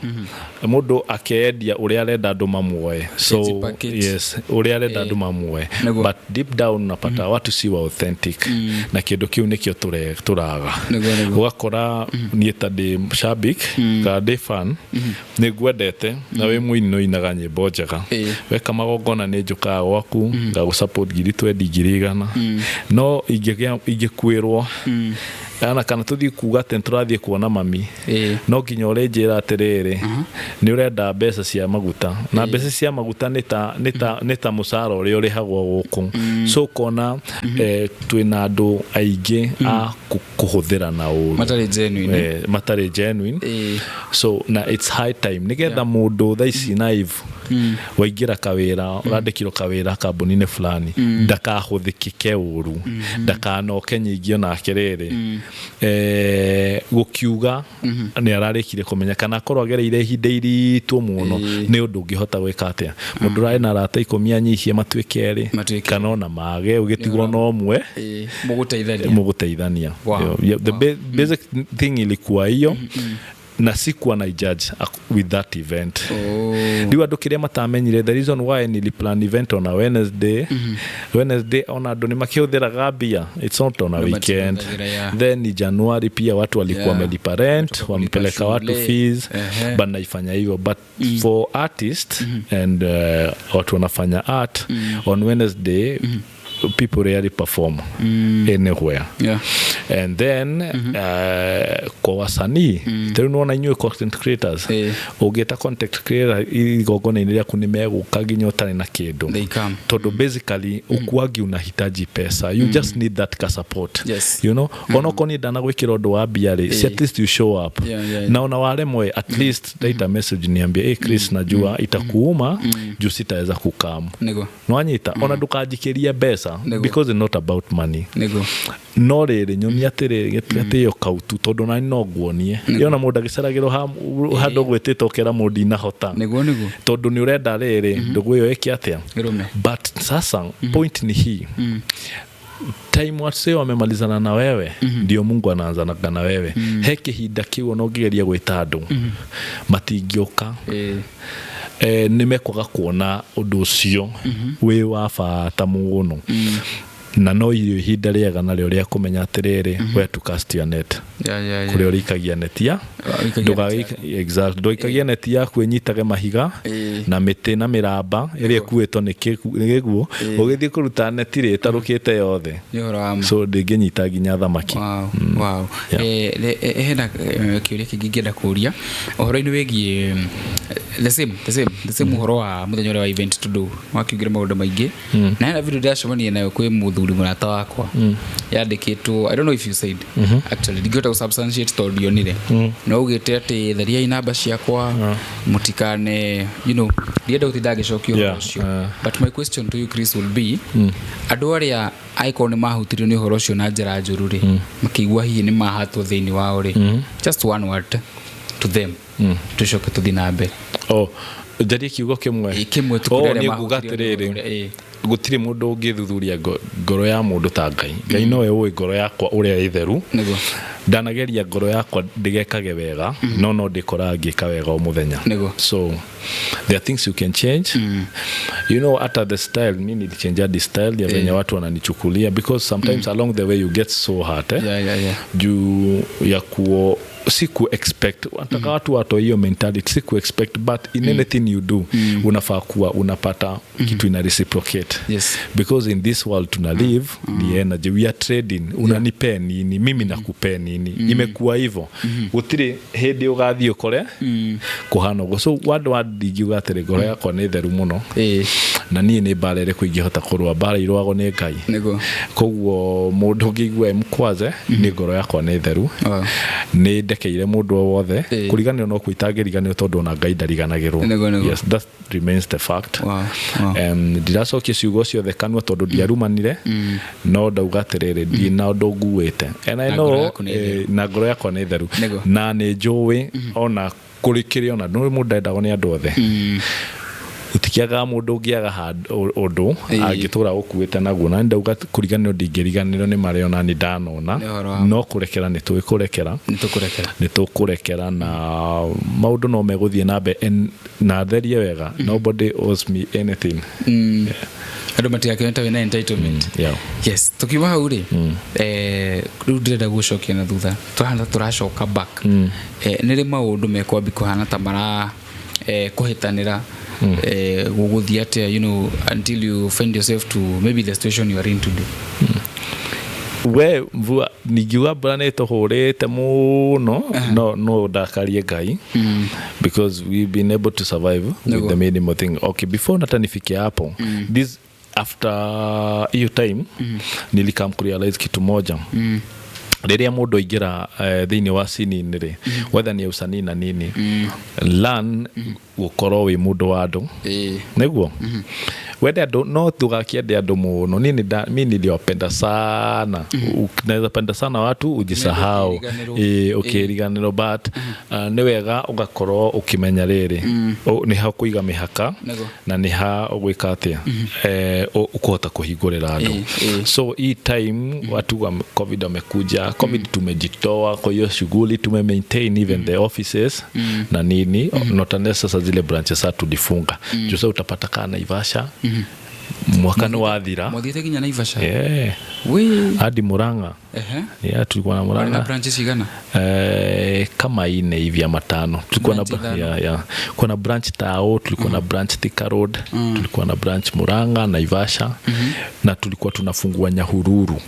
mũndũ akeendia ũrĩa arenda andũ mamuoe, so Package. Yes, ũrĩa arenda andũ mamuoe. But deep down unapata watu si wa authentic, na kĩndũ kĩu nĩkĩo tũraga. Nĩguo, nĩguo. Ũgakora niĩ ta ndĩ shabik kana ndĩ fan, nĩ ngwendete na wĩ mũini, nĩ ũinaga nyĩmbo njega, weka magongona nĩ njũkaga gwaku ngagũ support 20,000, 100,000, no ingĩkuĩrwo ana kana tũthiĩ kuga atĩ nĩtũrathiĩ kuona mami, no nginya ũrĩnjĩra atĩrĩrĩ, nĩ ũrenda mbeca cia maguta, na mbeca cia maguta nĩ ta mũcara ũrĩa ũrĩhagwo gũkũ. So ũkona twĩna andũ aingĩ a kũhũthĩra na ũru. Matarĩ genuine. Matarĩ genuine. So na it's high time nigetha mũndũ thaa ici naive waingĩra kawĩra, ũrandĩkirwo kawĩra kambuni-inĩ fulani, ndakahũthĩkĩke ũru, ndakanoke nyingĩ onake rĩrĩ gũkiuga nĩ ararĩkire kũmenya kana akorwo agereire ihinda iritũ mũno. Nĩ ũndũ ũngĩhota gwĩka atĩa mũndũ ũrarĩ na arata 10 anyihie matuĩke erĩ, Matuĩke. kana ona mage ũgĩtigwo na ũmwe. Mũgũteithania. Mũgũteithania. Yeah, the basic thing ilikuwa hiyo, na sikuwa na judge with that event. Rĩu andũ kĩrĩa matamenyire, the reason why niliplan event on a Wednesday, Wednesday ona andũ nĩ makĩhũthĩraga mbia, it's not on a Ndio weekend. makĩhũthagĩra, yeah. Then ni Januari pia watu walikuwa wamelipa rent, Wametoka wamepeleka watu shule. fees. But naifanya hivyo, but for artist and watu wanafanya art, on Wednesday people rarely perform anywhere. And then kwa wasanii mm. Nĩwona inyuĩ content creators, ũngĩta content creator igongona-inĩ rĩaku nĩ megũka nginya ũtarĩ na kĩndũ. They come. Tondũ basically ukuagi unahitaji pesa, you just need that ka support. Onokorwo niĩ ndanagwĩkĩra ũndũ wa mbia rĩ, si at least you show up? Yeah. Na ona waremwe, at least write a message, niambie, "Hey, Chris, najua itakuuma juu sitaweza kukam." Nwanyita ona ndũkanjikĩrie mbeca, because it's not about money. No rĩrĩ, nyonia atĩrĩrĩ, gatĩo kau tu, tondũ nani no nguonie yona mũndũ agĩceragĩrwo handũ gwĩtĩte ũkera mũndũ ndinahota, Nĩguo, nĩguo. Tondũ nĩ ũrenda rĩrĩ ndũgũ ĩyo ĩke atĩa? Ĩrũme. But sasa point ni hii: time wasee wamemalizana na wewe, ndio Mungu anaanzanaga na wewe. He kĩhinda kĩu ona ũngĩgeria gwĩta andũ matingĩũka. Nĩ mekwaga kuona ũndũ ũcio wĩ wa bata mũno, na no irio ihinda rĩega narĩo rĩa kũmenya atĩrĩrĩ, where to cast your net, kũrĩa ũrĩikagia neti ya Ũikagia Exact, ndũikagie neti yaku ĩnyitage mahiga na mĩtĩ na mĩramba ĩrĩa ĩkuĩtwo nĩ gĩguũ. Ũgĩthiĩ kũruta neti rĩ, ĩtarũkĩte yothe. Nĩ ũhoro wa ma. So ndĩngĩnyita nginya thamaki. Wow. Hena kĩũria kĩngĩ ingĩenda kũria ũhoro-inĩ wĩgiĩ the same ũhoro wa mũthenya ũrĩa wa event, tondũ wakiugire maũndũ maingĩ, na hena video ndĩracemania nayo kwĩ mũthuri mũrata wakwa yandĩkĩtwo, I don't know if you said, actually ndingĩhota gũ substantiate tondũ ndionire, no ugĩte atĩ thariai namba ciakwa, mũtikane ndienda gũtinda ngĩcokia ũhoro ũcio. But my question to you, Chris, will be andũ arĩa angĩkorwo nĩ mahutirio nĩ ũhoro ũcio na njĩra njũru rĩ, makĩigua hihi nĩ mahatwo thĩinĩ wao rĩ, just one word to them, tũcoke tũthiĩ na mbere. Oh, njarie kiugo kĩmwe? Ĩ, kĩmwe tu Oh, kũrĩ arĩa niĩ nguga mahutirio nĩ atĩrĩrĩ, ũhoro ũrĩa, ĩ. Gũtirĩ mũndũ ũngĩthuthuria ngoro ya mũndũ ta Ngai. Ngai nowe ũĩ ngoro yakwa ũrĩa ĩtheru. Ndanageria ngoro yakwa ndĩgekage wega, no ndĩkoraga ngĩka wega o mũthenya. So there are things you can change, hata the style, mi nilichange hadi style ya venye watu wananichukulia, because sometimes along the way you get so hurt, eh? Juu ya kuo si ku expect, nataka watu watoe hiyo mentality, si ku expect, but in anything you do unafaa kuwa unapata kitu ina reciprocate. Because in this world tuna live ni energy we are trading. Unanipee nini, mimi nakupee nini. Imekuwa hivyo, gũtirĩ hĩndĩ ũgathiĩ ũkore kũhana ũguo. So wandũ wa ndingiuga atĩrĩ, ngoro yakwa nĩ theru mũno, na niĩ nĩ mbara ĩrĩkũ ingĩhota kũrũa? Mbara irũagwo nĩ Ngai. Koguo mũndũ ũngĩigua e mkwaze, nĩ ngoro yakwa nĩ theru. Nĩ Ndekeire mũndũ o wothe. Kũriganĩrwo no kuo itangĩriganĩrwo, tondũ ona Ngai ndariganagĩrwo. Nĩguo, nĩguo. Yes, that remains the fact. Ndiracokia ciugo ciothe kanua tondũ ndiarumanire, no ndauga atĩrĩrĩ, ndina ũndũ nguĩte. And I Na ngoro know, yaku nĩ theru. Na ngoro yakwa nĩ theru. Na nĩ njũĩ ona kũrĩ kĩrĩ ona nĩ mũndũ ndendagwo nĩ andũ othe, gũtikĩagaga mũndũ ũngĩaga ũndũ angĩtũra ũkuĩte naguo. Na ndauga kũriganĩrwo ndingĩriganĩrwo nĩ marĩa ona nĩ ndanona. Nĩ ũhoro wa No kũrekera nĩ tũĩ kũrekera. Nĩ tũkũrekera. Nĩ tũkũrekera na maũndũ no megũthiĩ na mbere. And na therie wega, nobody owes me anything. Andũ matigakĩone ta wĩna entitlement. Yeah. Yes, tukiuma hau rĩ, rĩu ndĩrenda gũcokia na thutha, tũrahana tũracoka back. Nĩ rĩ maũndũ mekwambi kũhana ta mara kũhĩtanĩra, gũgũthiĩ atĩa, until you find yourself to maybe the situation you are in today? We mvua ningiuga mbura nĩ tũhũrĩte mũno, no ndakarie Ngai because we've been able to survive with the minimal thing. Okay, before hata nifike hapo, this after hiyo time nilikam kurealize kitu moja. Rĩrĩa mũndũ aingĩra thĩinĩ wa scene-inĩ rĩ, whether nĩ usanii na nini, learn gũkorwo wĩ mũndũ wa andũ. Nĩguo wende andũ, no ndũgakĩende andũ mũno. Niĩ mi niliwapenda sana. Naweza penda sana watu ujisahau. Ũkĩriganĩrwo. Ĩĩ, ũkĩriganĩrwo, but nĩ wega ũgakorwo ũkĩmenya rĩrĩ, nĩ ha kũiga mĩhaka na nĩ ha ũgwĩka atĩa, ũkũhota kũhingũrĩra andũ. Ĩĩ, ĩĩ. So hii time watu wa COVID wamekuja, COVID tumejitoa kwa hiyo shughuli, tume maintain even the offices na nini, not unless sasa zile branches sasa tulifunga, juu sasa utapata kaa Naivasha mwaka nĩ wathira. Mwathiĩte nginya Naivasha? Yeah. We. Hadi Murang'a. Yeah, tulikuwa na Warĩ na Murang'a. branches cigana? Kama ine hivi ama tano. Tulikuwa na Branch ithano. Yeah. Kulikuwa na branch Tao, tulikuwa na branch Thika Road, tulikuwa na branch Murang'a, Naivasha, na tulikuwa tunafungua Nyahururu.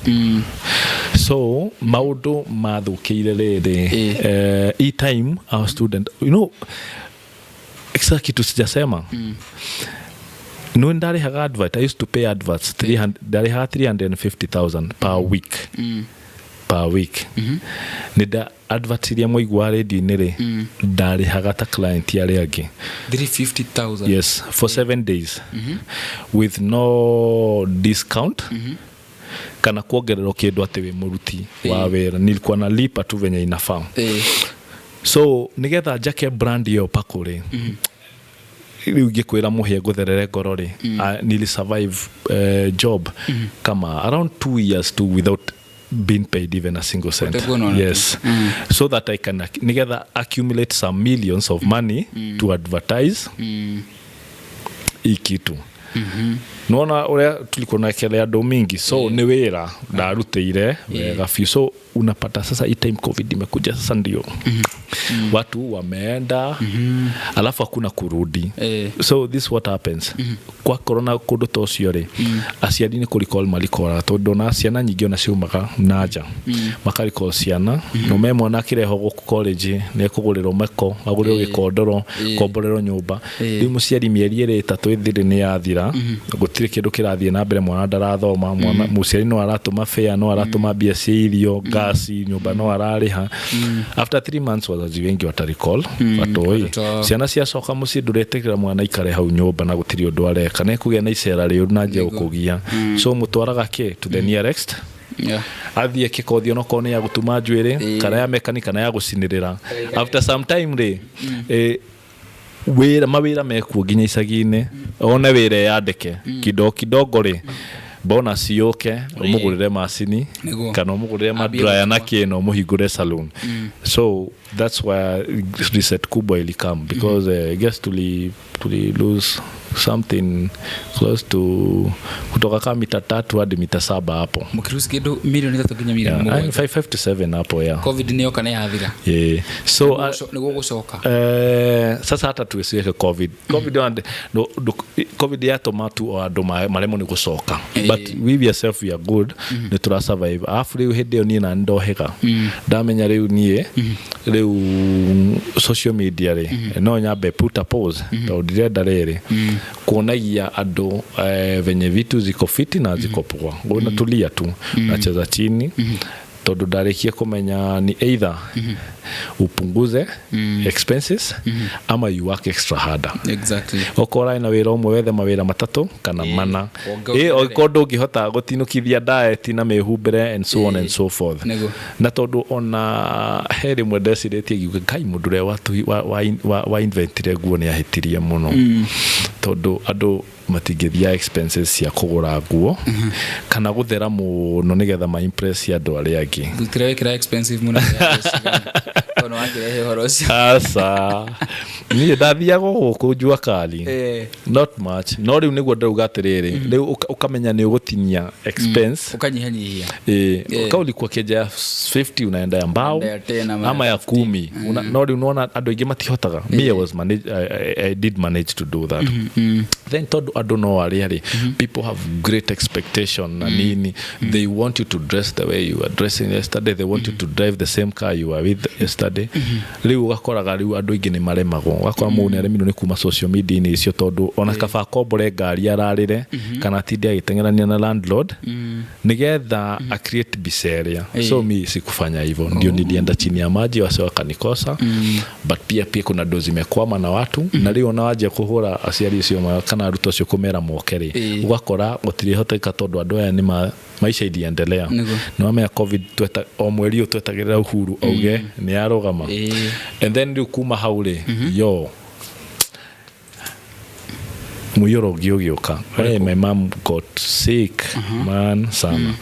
So maundu mathũkĩire rĩrĩ, e time our student, sasa kitu sijasema, no, ndarĩhaga advert. I used to pay adverts 300, ndarĩhaga 350,000 per week, per week. Nĩ nda advert iria mwaigua radio-inĩ rĩ, ndarĩhaga ta client arĩa angĩ. 350,000? Yes, for 7 days with no discount kana kuongererwo kĩndũ atĩ wĩ mũruti wa wĩra. Nilikuwa nalipa tu venye inafaa. So nigetha njake brand ĩyo pako rĩ, rĩu ingĩkwĩra mũhĩa ngũtherere ngoro rĩ, nili survive job kama around 2 years to without being paid even a single cent. Ũtekuona ona tu. Yes, so that I can nigetha accumulate some millions of money to advertise hii kitu. Nona ũrĩa tulikuwa naekelea andũ mingi, so nĩ wĩra ndarutĩire wega biũ. So unapata sasa hii time COVID imekuja, sasa ndio watu wameenda, alafu hakuna kurudi. So this what happens kwa corona kũndũ ta ũcio rĩ, aciari nĩ kũrecall marikoraga, tondũ na ciana nyingĩ ona ciumaga na nja makaricall ciana. No me mwana akĩrehwo gũkũ college nĩ ekũgũrĩrwo meko, agũrĩrwo gĩkondoro, komborerwo nyũmba. Rĩu mũciari mĩeri ĩrĩ ĩtatũ ĩthire nĩ yathira, gũtirĩ kĩndũ kĩrathiĩ na mbere, mwana ndarathoma, mwana mũciari no aratũma fare, no aratũma mbia cia irio, ngasi, nyũmba no ararĩha. After 3 months wazazi wengi watarecall watoi. Watoto wao. Ciana ciacoka mũciĩ, ndũretĩkĩra mwana aikare hau nyũmba na gũtirĩ ũndũ areka, nĩ kũgĩa na icera rĩũru na njia gũkũgia. So mũtwaraga kĩ to the nearest athiĩ kĩkothi, onokorwo nĩ ya gũtuma njuĩrĩ kana ya mekani kana ya gũcinĩrĩra. After some time rĩ, wĩra mawĩra mekuo nginya icagi-inĩ, one wĩra yandĩke kidogo kidogo rĩ, bonus yũke ũmũgũrĩre macini kana ũmũgũrĩre Ambie madraya na gũtuma. kĩ na ũmũhingũre saloon. So that's why reset kubwa ilikam because I guess tuli lose something close to kutoka kama mita 3 hadi mita 7 hapo. Mũkĩruci kĩndũ 3 mirioni nginya mirioni Yeah, mũgwanja 5 to 7 hapo, yeah. COVID nĩ yoka nĩ yathira. Yeah. So Nĩguo gũcoka. Sasa hata tusiweke COVID, COVID no, no, COVID yatũma tu o andũ maremwo nĩ gũcoka, but we yourself, we are good, nĩ tũra survive. Alafu rĩu hĩndĩ ĩyo niĩ na ndohĩga, ndamenya rĩu niĩ rĩu social media rĩ, no nyambe put a pause tondũ ndirenda rĩrĩ kuonagia andũ venye vitu ziko fiti na ziko poa. Unatulia tu, unacheza chini. Tondũ ndarĩkia kũmenya ni either upunguze expenses ama you work extra harder. Okorwo ũrarĩ na wĩra ũmwe, wethe mawĩra matatũ kana mana. Wongerere. Ĩ, okorwo ndũngĩhota gũtinũkithia diet na mĩhumbĩre and so on and so forth. Na tondũ ona he rĩmwe ndecirĩtie ngiuga, "Ngai, mũndũ ũrĩa wa inventire nguo nĩ ahĩtirie mũno," tondũ andũ matingĩthia expenses cia kũgũra nguo kana gũthera mũno nĩgetha ma impress andũ arĩa angĩ. Thutire wĩkĩra expensive mũno tondũ wakĩrehe ũhoro ũcio. Aca, niĩ ndathiaga gũkũ jua kali. Not much, no rĩu nĩguo ndauga atĩrĩrĩ, rĩu ũkamenya nĩ ũgũtinia expense. Ũkanyihanyihia. Kau ulikuwa keja ya 50, unaenda ya mbao. Unaenda ya 10 ama ama ya ya 10. No rĩu nona andũ aingĩ matihotaga. Me, I was manage, I did manage to do that. Then tondũ andũ no arĩa rĩ, people have great expectation na nini, they want you to dress the way you were dressing yesterday, they want you to drive the same car you were with yesterday. Rĩu ũgakoraga rĩu andũ aingĩ nĩ maremagwo, ũgakora mũndũ nĩ aremirwo nĩ kuma social media-inĩ icio, tondũ ona kaba akombore ngari ararĩre kana atinde agĩteng'erania na landlord nigetha a create mbica ĩrĩa. So mi sikufanya hivyo, ndio nilienda chini ya maji, wase wakanikosa. But pia kuna ndo zimekwama na watu, na rĩu ona wanjia kũhũra aciari acio kana arutwo acio kũmera moke rĩ, ũgakora gũtirĩhoteka tondũ andũ aya nĩ maisha iliendelea. Nĩ wamenya COVID o mweri ũyũ twetagĩrĩra Uhuru auge nĩ arũgama. And then rĩu kuma hau rĩ, yo mũiyũro ũngĩ ũgĩũka. Hey, my mom got sick, man, sana.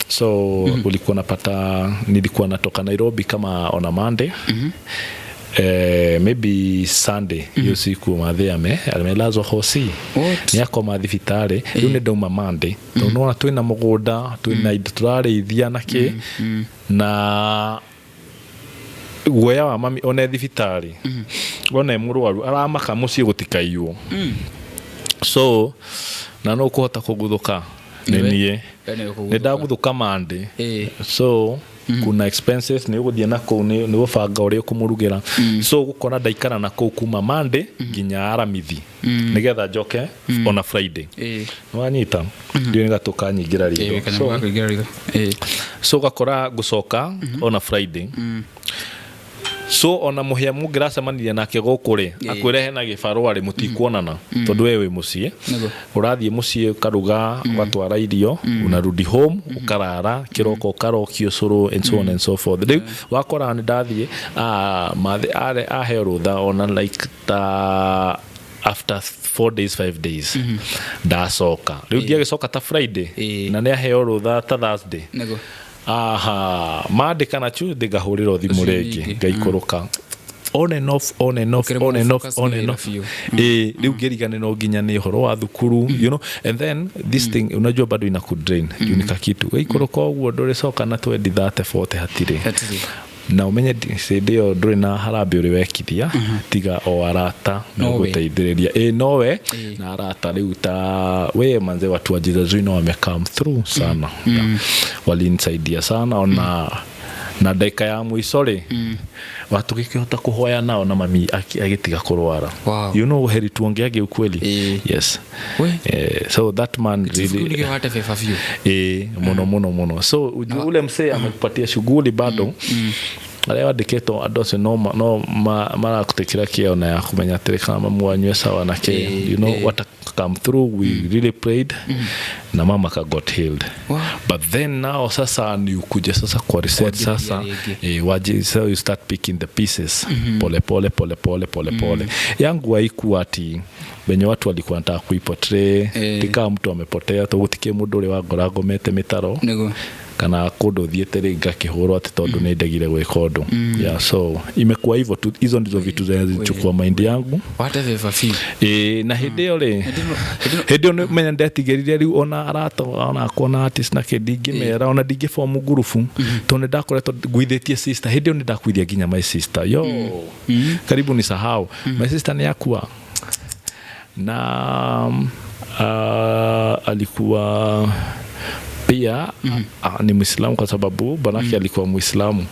So ulikuwa napata nilikuwa natoka Nairobi kama on a Monday, maybe Sunday hiyo siku mathe amelazwa hosi. What? Nĩ akoma thibitarĩ. Rĩu nĩ ndauma Monday, tondũ nĩwona twĩna mũgũnda, twĩna indo tũrarĩithia na kĩ, na guoya wa mami one thibitarĩ, one mũrwaru aramaka mũciĩ gũtikaiywo. So na no kũhota kũguthũka nĩ Nĩwe. niĩ. We nĩwe kũguthũka. Nĩ ndaguthũka Monday. So kuna expenses nĩ ũgũthiĩ na kũu, nĩ gũbanga ũrĩa ũkũmũrugĩra. So gũkora ndaikara na kũu kuma Monday nginya Aramithi nĩgetha njoke ona Friday. Nĩwanyita ndio nĩ gatũ kanyingĩra ritho. Kanyamũ So, ga kũingĩra ritho. So ũgakora ngũcoka ona Friday. So ona mũhĩa mũngĩracemanirie nake gũkũ rĩ, akwĩre hena gĩbarũa rĩ, mũtikuonana tondũ we wĩ mũciĩ. Ũrathiĩ mũciĩ ũkaruga, ũgatwara irio, unarudi home, ũkarara, kĩroko ũkarokio cũrũ and so on and so forth. Rĩu wakora nĩ ndathiĩ, mathe aheo rũtha ona like ta after 4 days, 5 days ndacoka. Rĩu ndiagĩcoka ta Friday na nĩ aheo rũtha ta Thursday. Aha, Monday kana Tuesday ngahũrĩrwo thimũ Ũcio rĩngĩ. ningĩ. Ngaikũrũka on and off, on and off, Ũkĩremwo on and off, focus on wĩra and off. biũ. Rĩu ngĩriganĩrwo nginya nĩ ũhoro wa thukuru, and then this thing, unajua, bado ina kudrain juu nika kitu gũikũrũka ũguo ndũrĩcoka na 20, 30, 40, hatirĩ. Hatirĩ. Na ũmenye hĩndĩ ĩyo ndũrĩ na harambĩ ũrĩ wekithia tiga o arata Nowe. megũteithĩrĩria. Ĩ, nowe. Na arata rĩu ta we manze, watu wa Jesus Wino wame come through sana. Yeah. Walinisaidia sana ona na ndagĩka ya mũico rĩ, watu gĩkĩhota kũhoya nao na mami agĩtiga kũrwara. Heri tuongeage ukweli. Yes. We. So that man Really? really Wate beba biũ. Mũno mũno mũno. So ujue ule msee amekupatia shughuli, bado arĩa wandĩkĩtwo andũ acio no marakũtĩkĩra kĩo na ya kũmenya atĩrĩ kana mamu wanyu e sawa na kĩ, what come through. We really prayed na mama ka got healed. But then now sasa ni ukuje sasa kwa reset sasa. Rĩngĩ. Waje, so you start picking the pieces pole pole pole pole pole pole. Yangu haikuwa ati venye watu walikuwa wanataka kuiportray. Ti kama mtu amepotea to gũtikĩ mũndũ ũrĩ wangora ngomete mĩtaro kana kũndũ thiĩte rĩ ngakĩhũrwo atĩ tondũ nĩ ndegire gwĩka ũndũ. Yeah, so imekuwa hivyo tu. Hizo ndizo vitu zenye zilichukua mind yangu. Wate beba biũ. Ĩ, na hĩndĩ ĩyo rĩ, hĩndĩ ĩyo nĩ menya ndetigĩrire rĩu ona arata ona akwa na artist na kĩ ndingĩmera, ona ndingĩbomu ngurubu tondũ nĩ ndakoretwo nguithĩtie sister. Hĩndĩ ĩyo nĩ ndakuithia nginya my sister. Yo, karibu ni sahau, my sister nĩ akua na alikuwa pia ni Mwislamu kwa sababu bwanake alikuwa Mwislamu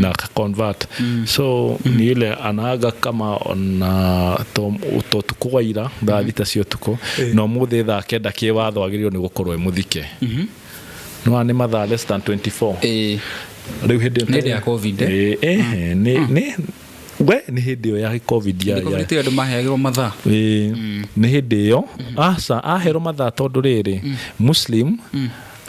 na akaconvert. So ni ile anaaga kama ona to tukũ wa ira thaa 3 cia ũtukũ, na ũmũthĩ thaa 9 kĩwatho agĩrĩirwo nĩ gũkorwo e mũthike. Nĩwona nĩ mathaa less than 24. Rĩu hĩndĩ ĩyo Nĩ hĩndĩ ya COVID, eh? Nĩ we nĩ hĩndĩ ĩyo ya COVID ya Nĩ COVID andũ maheagĩrwo mathaa. Ĩĩ, nĩ hĩndĩ ĩyo, aca aherwo mathaa tondũ rĩrĩ Muslim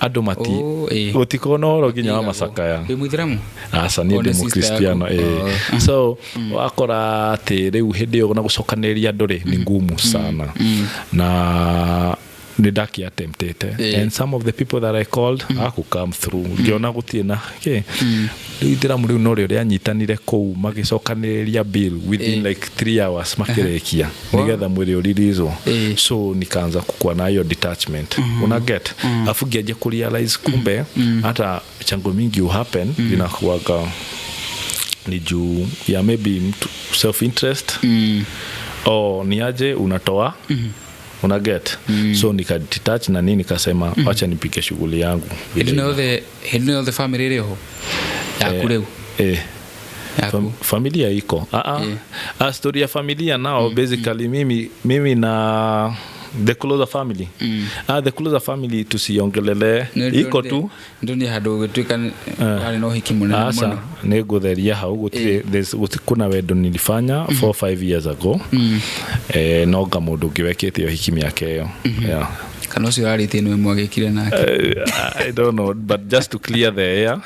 andũ mati Oh, ĩĩ. gũtikorwo na ũhoro nginya wa macakaya. Wĩ mũithĩramu? Aca, niĩ Oh, ndĩ nĩ sister mũkristiano. yaku. Ĩĩ. So wakora atĩ rĩu hĩndĩ ĩyo na gũcokanĩrĩria andũ rĩ nĩ ngumu sana, na nĩ ndaki attemptĩte and some of the people that I called aku come through, ngĩona gũtirĩ na kĩ. Rĩu ithĩramu rĩu norĩo rĩanyitanire kũu, magĩcokanĩrĩria bill within like 3 hours makĩrĩkia nĩgetha mwĩrĩ ũririzwo. So nikaanza kukuwa na hiyo detachment, una get? Afu ngianjia kurealize kumbe hata chango mingi uhappen inakuwaga ni juu ya maybe mtu self interest o ni aje unatoa, una get? So nikadetach na nini, nikasema wacha nipike shughuli yangu vile. Hĩndĩ ĩno yothe, hĩndĩ ĩno yothe family ĩrĩ ho yaku rĩu? Eh. Yaku. Familia iko, ah, ah. Ah, story ya familia nao, basically mimi na the closer family, ah, the closer family tusiongelele, iko tu. Ndonire handũ ũgĩtuĩka warĩ na ũhiki mũnene Asa mũno. nĩ ngũtheria hau, gũtirĩ kuna wendo nilifanya 4 5 years ago, eh, no nga mũndũ ũngĩ wekĩte ũhiki mĩaka ĩyo, yeah. Kana ũcio ũrarĩtie nĩwe mwagĩkire nake? I don't know, but just to clear the air,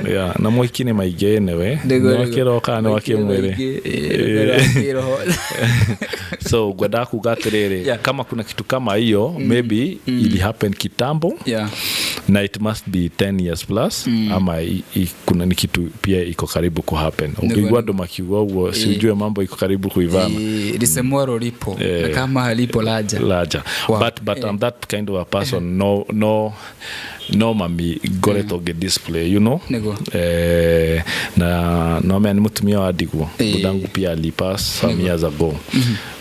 yeah, na mwiki nĩ maingĩ anyway. Nĩ wakĩroho kana nĩ wakĩmwĩrĩ? So ngwendaga kuga atĩrĩrĩ, kama kuna kitu kama hiyo, maybe ili happen kitambo na it must be 10 years plus, ama kuna ni kitu pia iko karibu ku happen. Ũngĩigua andũ makiuga ũguo, si ujue mambo iko karibu kuivana. Lisemwaro lipo, na kama halipo laja. Laja. But I'm that kind of a person, no mami ngoretwo ngĩ display, you know? Nĩguo. Eh, na no mea nĩ mũtumia wa ndigwo. Budangu pia alipass some years ago,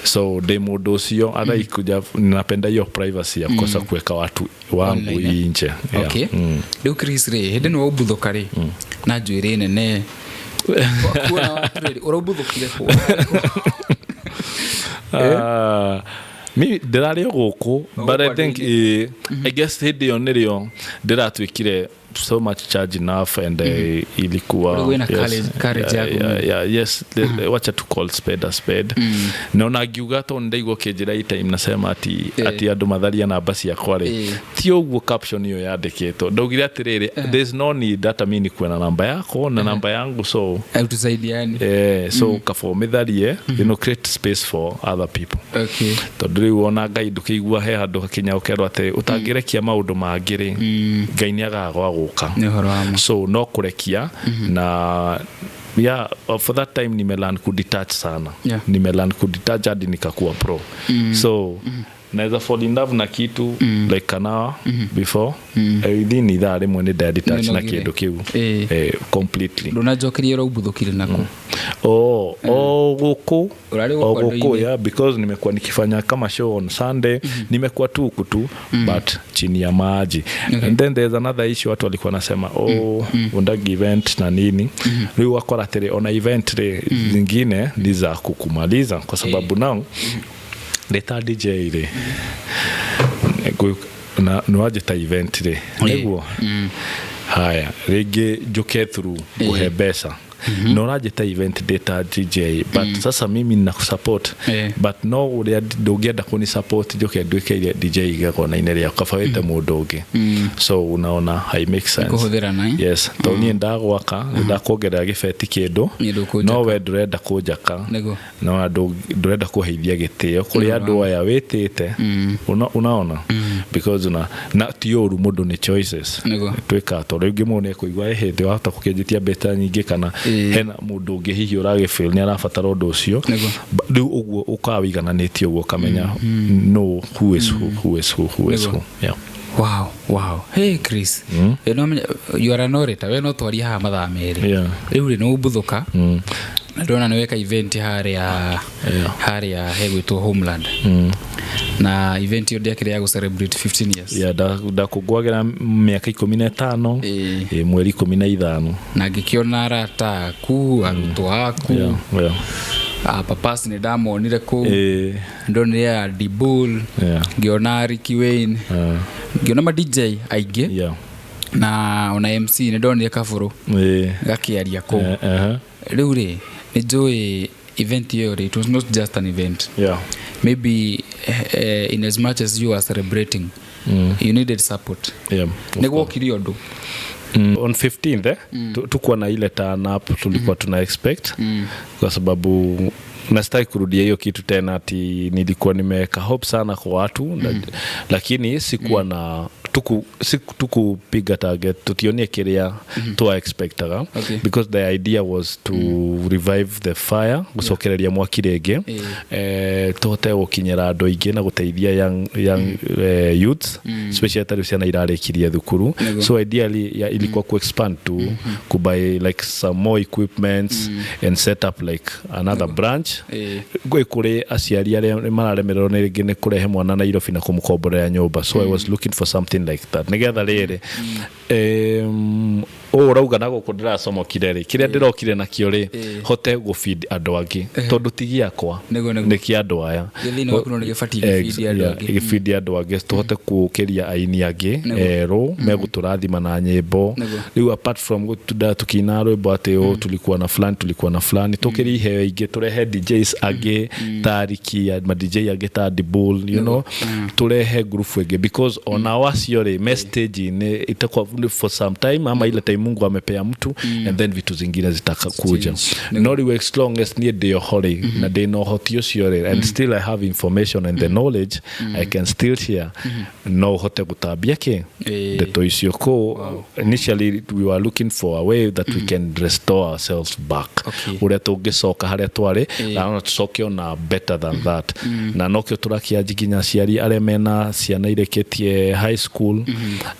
so ndĩ mũndũ ũcio hata ikuja napenda hiyo privacy ya kukosa kuweka watu wangu Online, eh? nje, yeah. Okay. Rĩu Chris rĩ, hĩndĩ ĩno waumbuthũka rĩ na njuĩrĩ nene kuona watu rĩ, ũraumbuthũkire kũ? Ah, mi ndĩrarĩ o gũkũ, but I think, I guess hĩndĩ ĩyo nĩrĩo ndĩratuĩkire so much charge enough and ilikuwa Ulikuwa na courage yeah, yaku. yeah, yes, wacha to call spade a spade. Na ona ngiuga to ndaigua ũkĩnjĩra hii time nasema ati ati andũ matharia namba ciakwa rĩ, ti ũguo caption ĩyo yandĩkĩtwo. Ndaugire atĩrĩrĩ, there's no need hata mi nikuwe na namba yako na namba yangu, so Tusaidiani. Eh, so kaba ũmĩtharie, create space for other people, tondũ rĩu ona Ngai ndũkĩigua he handũ hakinya ũkerwo atĩ ũtangĩrekia maũndũ mangĩ rĩ, Ngai nĩ agaga gwa gũka. Nĩ ũhoro wa ma. So no kũrekia na yeah, for that time nimelearn kudetach sana. Nimelearn kudetach hadi nikakuwa pro, so naweza fall in love na kitu like an hour before, within ithaa rĩmwe nĩ ndadetach na Nĩnogire. kĩndũ kĩu completely. Ndũnanjokeria ũraumbuthũkire naku? Oh, gũkũ. Ũrarĩ O gũkũ gũkũ. andũ-inĩ? Yeah, because nimekuwa nikifanya kama show on Sunday, nimekuwa tu huku tu, but chini ya maji. And then there's another issue, watu walikuwa nasema, "Oh, undagi event na nini." Rĩu wakora atĩrĩ, ona event rĩ zingine ni za kukumaliza kwa sababu nao ndĩ DJ rĩ, na nĩwanjĩta event rĩ, nĩguo haya rĩngĩ njũke through ngũhe mbeca, na ũranjĩta event ndĩ ta DJ, but sasa mimi nakusupport, but no ũrĩa ndũngĩenda kũni support njoke nduĩke iria DJ igegona-inĩ rĩaku, kaba wĩte mũndũ ũngĩ. So unaona hai make sense. Kũhũthĩrana, eh? Yes, tondũ niĩ ndagwaka ndakuongerera gĩbeti kĩndũ, Niĩ ndũkũnjaka. no we ndũrenda kũnjaka. Nĩguo. No ndũrenda kũheithia gĩtĩo kũrĩ andũ aya wĩtĩte. Unaona, because una na ti ũru mũndũ nĩ choices. Nĩguo. Twĩkaga tondũ rĩngĩ mũndũ nĩekũigua hĩndĩ wahota gũkĩnjĩtia mbeca nyingĩ, kana hena mũndũ ũngĩ hihi ũragĩfeel nĩ arabatara ũndũ ũcio. Nĩguo. Rĩu ũguo ũkaga wĩigananĩtie ũguo, ũkamenya no who is who, who is who, who is Nĩguo. who, yeah. Wow. Hey Chris, no menya you are an orator, we no twarie haha mathaa merĩ. Rĩu rĩ nĩ ũmbuthũka na ndĩrona nĩ weka event harĩa harĩa hegwĩtwo Homeland, na event ĩyo ndĩakĩrĩ ya gũ celebrate 15 years. Yeah, ndakũngũagĩra mĩaka 15, mweri 15. Na ngĩkĩona arata aku, arutwo aku, papas nĩ ndamonire kũu. Ndonire Andy Bull, ngĩona Ricky Wayne, ngĩona ma DJ aingĩ. Na ona MC nĩ ndonire kabũrũ gakĩaria kũu. Rĩu rĩ, nĩ njũĩ event ĩyo rĩ, it was not just an event. Maybe in as much as you are celebrating, you needed support. Yeah, of Nĩ gwokire ũndũ. On 15th, tukuwa na ile turn up tulikuwa tuna expect, kwa sababu nastaki kurudia hiyo kitu tena ati nilikuwa nimeweka hope sana kwa watu, lakini sikuwa na tukupiga target, tutionie kiria twa expectaga, because the idea was to revive the fire, gucokereria mwaki rĩngĩ, tũhote gũkinyĩra andũ aingĩ na gũteithia young youths, especially tarĩu ciana irarĩkirie thukuru. So ideally, yeah, ilikuwa kuexpand to kubuy like some more equipments and set up like another branch gwĩ kũrĩ aciari arĩa mararemererwo nĩ rĩngĩ nĩ kũrehe mwana Nairobi na kũmũkomborera nyũmba. So I was looking for something like that, nĩgetha rĩrĩ ũũ ũrauga na gũkũ ndĩracomokire rĩ, kĩrĩa ndĩrokire nakĩo rĩ, hote gũfeed andũ angĩ, tondũ ti gĩakwa, Nĩguo. nĩ kĩa andũ aya. Gĩ thĩinĩ waku no nĩ gĩbatiĩ gĩbidi andũ angĩ. Gĩbidi andũ angĩ, tũhote kũkĩria aini angĩ erũ megũtũrathima na nyĩmbo. Rĩu apart from gũtunda tukiina rwĩmbo atĩ ũ tulikuwa na fulani, tulikuwa na fulani, tũkĩrie iheo ingĩ, tũrehe DJs angĩ ta Riki, ma DJ angĩ ta Dibul, tũrehe group ĩngĩ, because onao acio rĩ me stage-inĩ itakuwa for some time, ama ile time Mungu amepea mtu, and then vitu zingine zitakakuja. Change. No rĩu as long as niĩ ndĩ oho rĩ, na ndĩ na ũhoti ũcio rĩ, and still I have information and the knowledge I can still share, no ũhote gũtambia kĩ ndeto icio ko. Initially we were looking for a way that we can restore ourselves back, ũrĩa tũngĩcoka harĩa twarĩ, na ona tũcoke ona better than that. Na nokĩo tũrakĩanji nginya aciari arĩa mena ciana irĩkĩtie high school,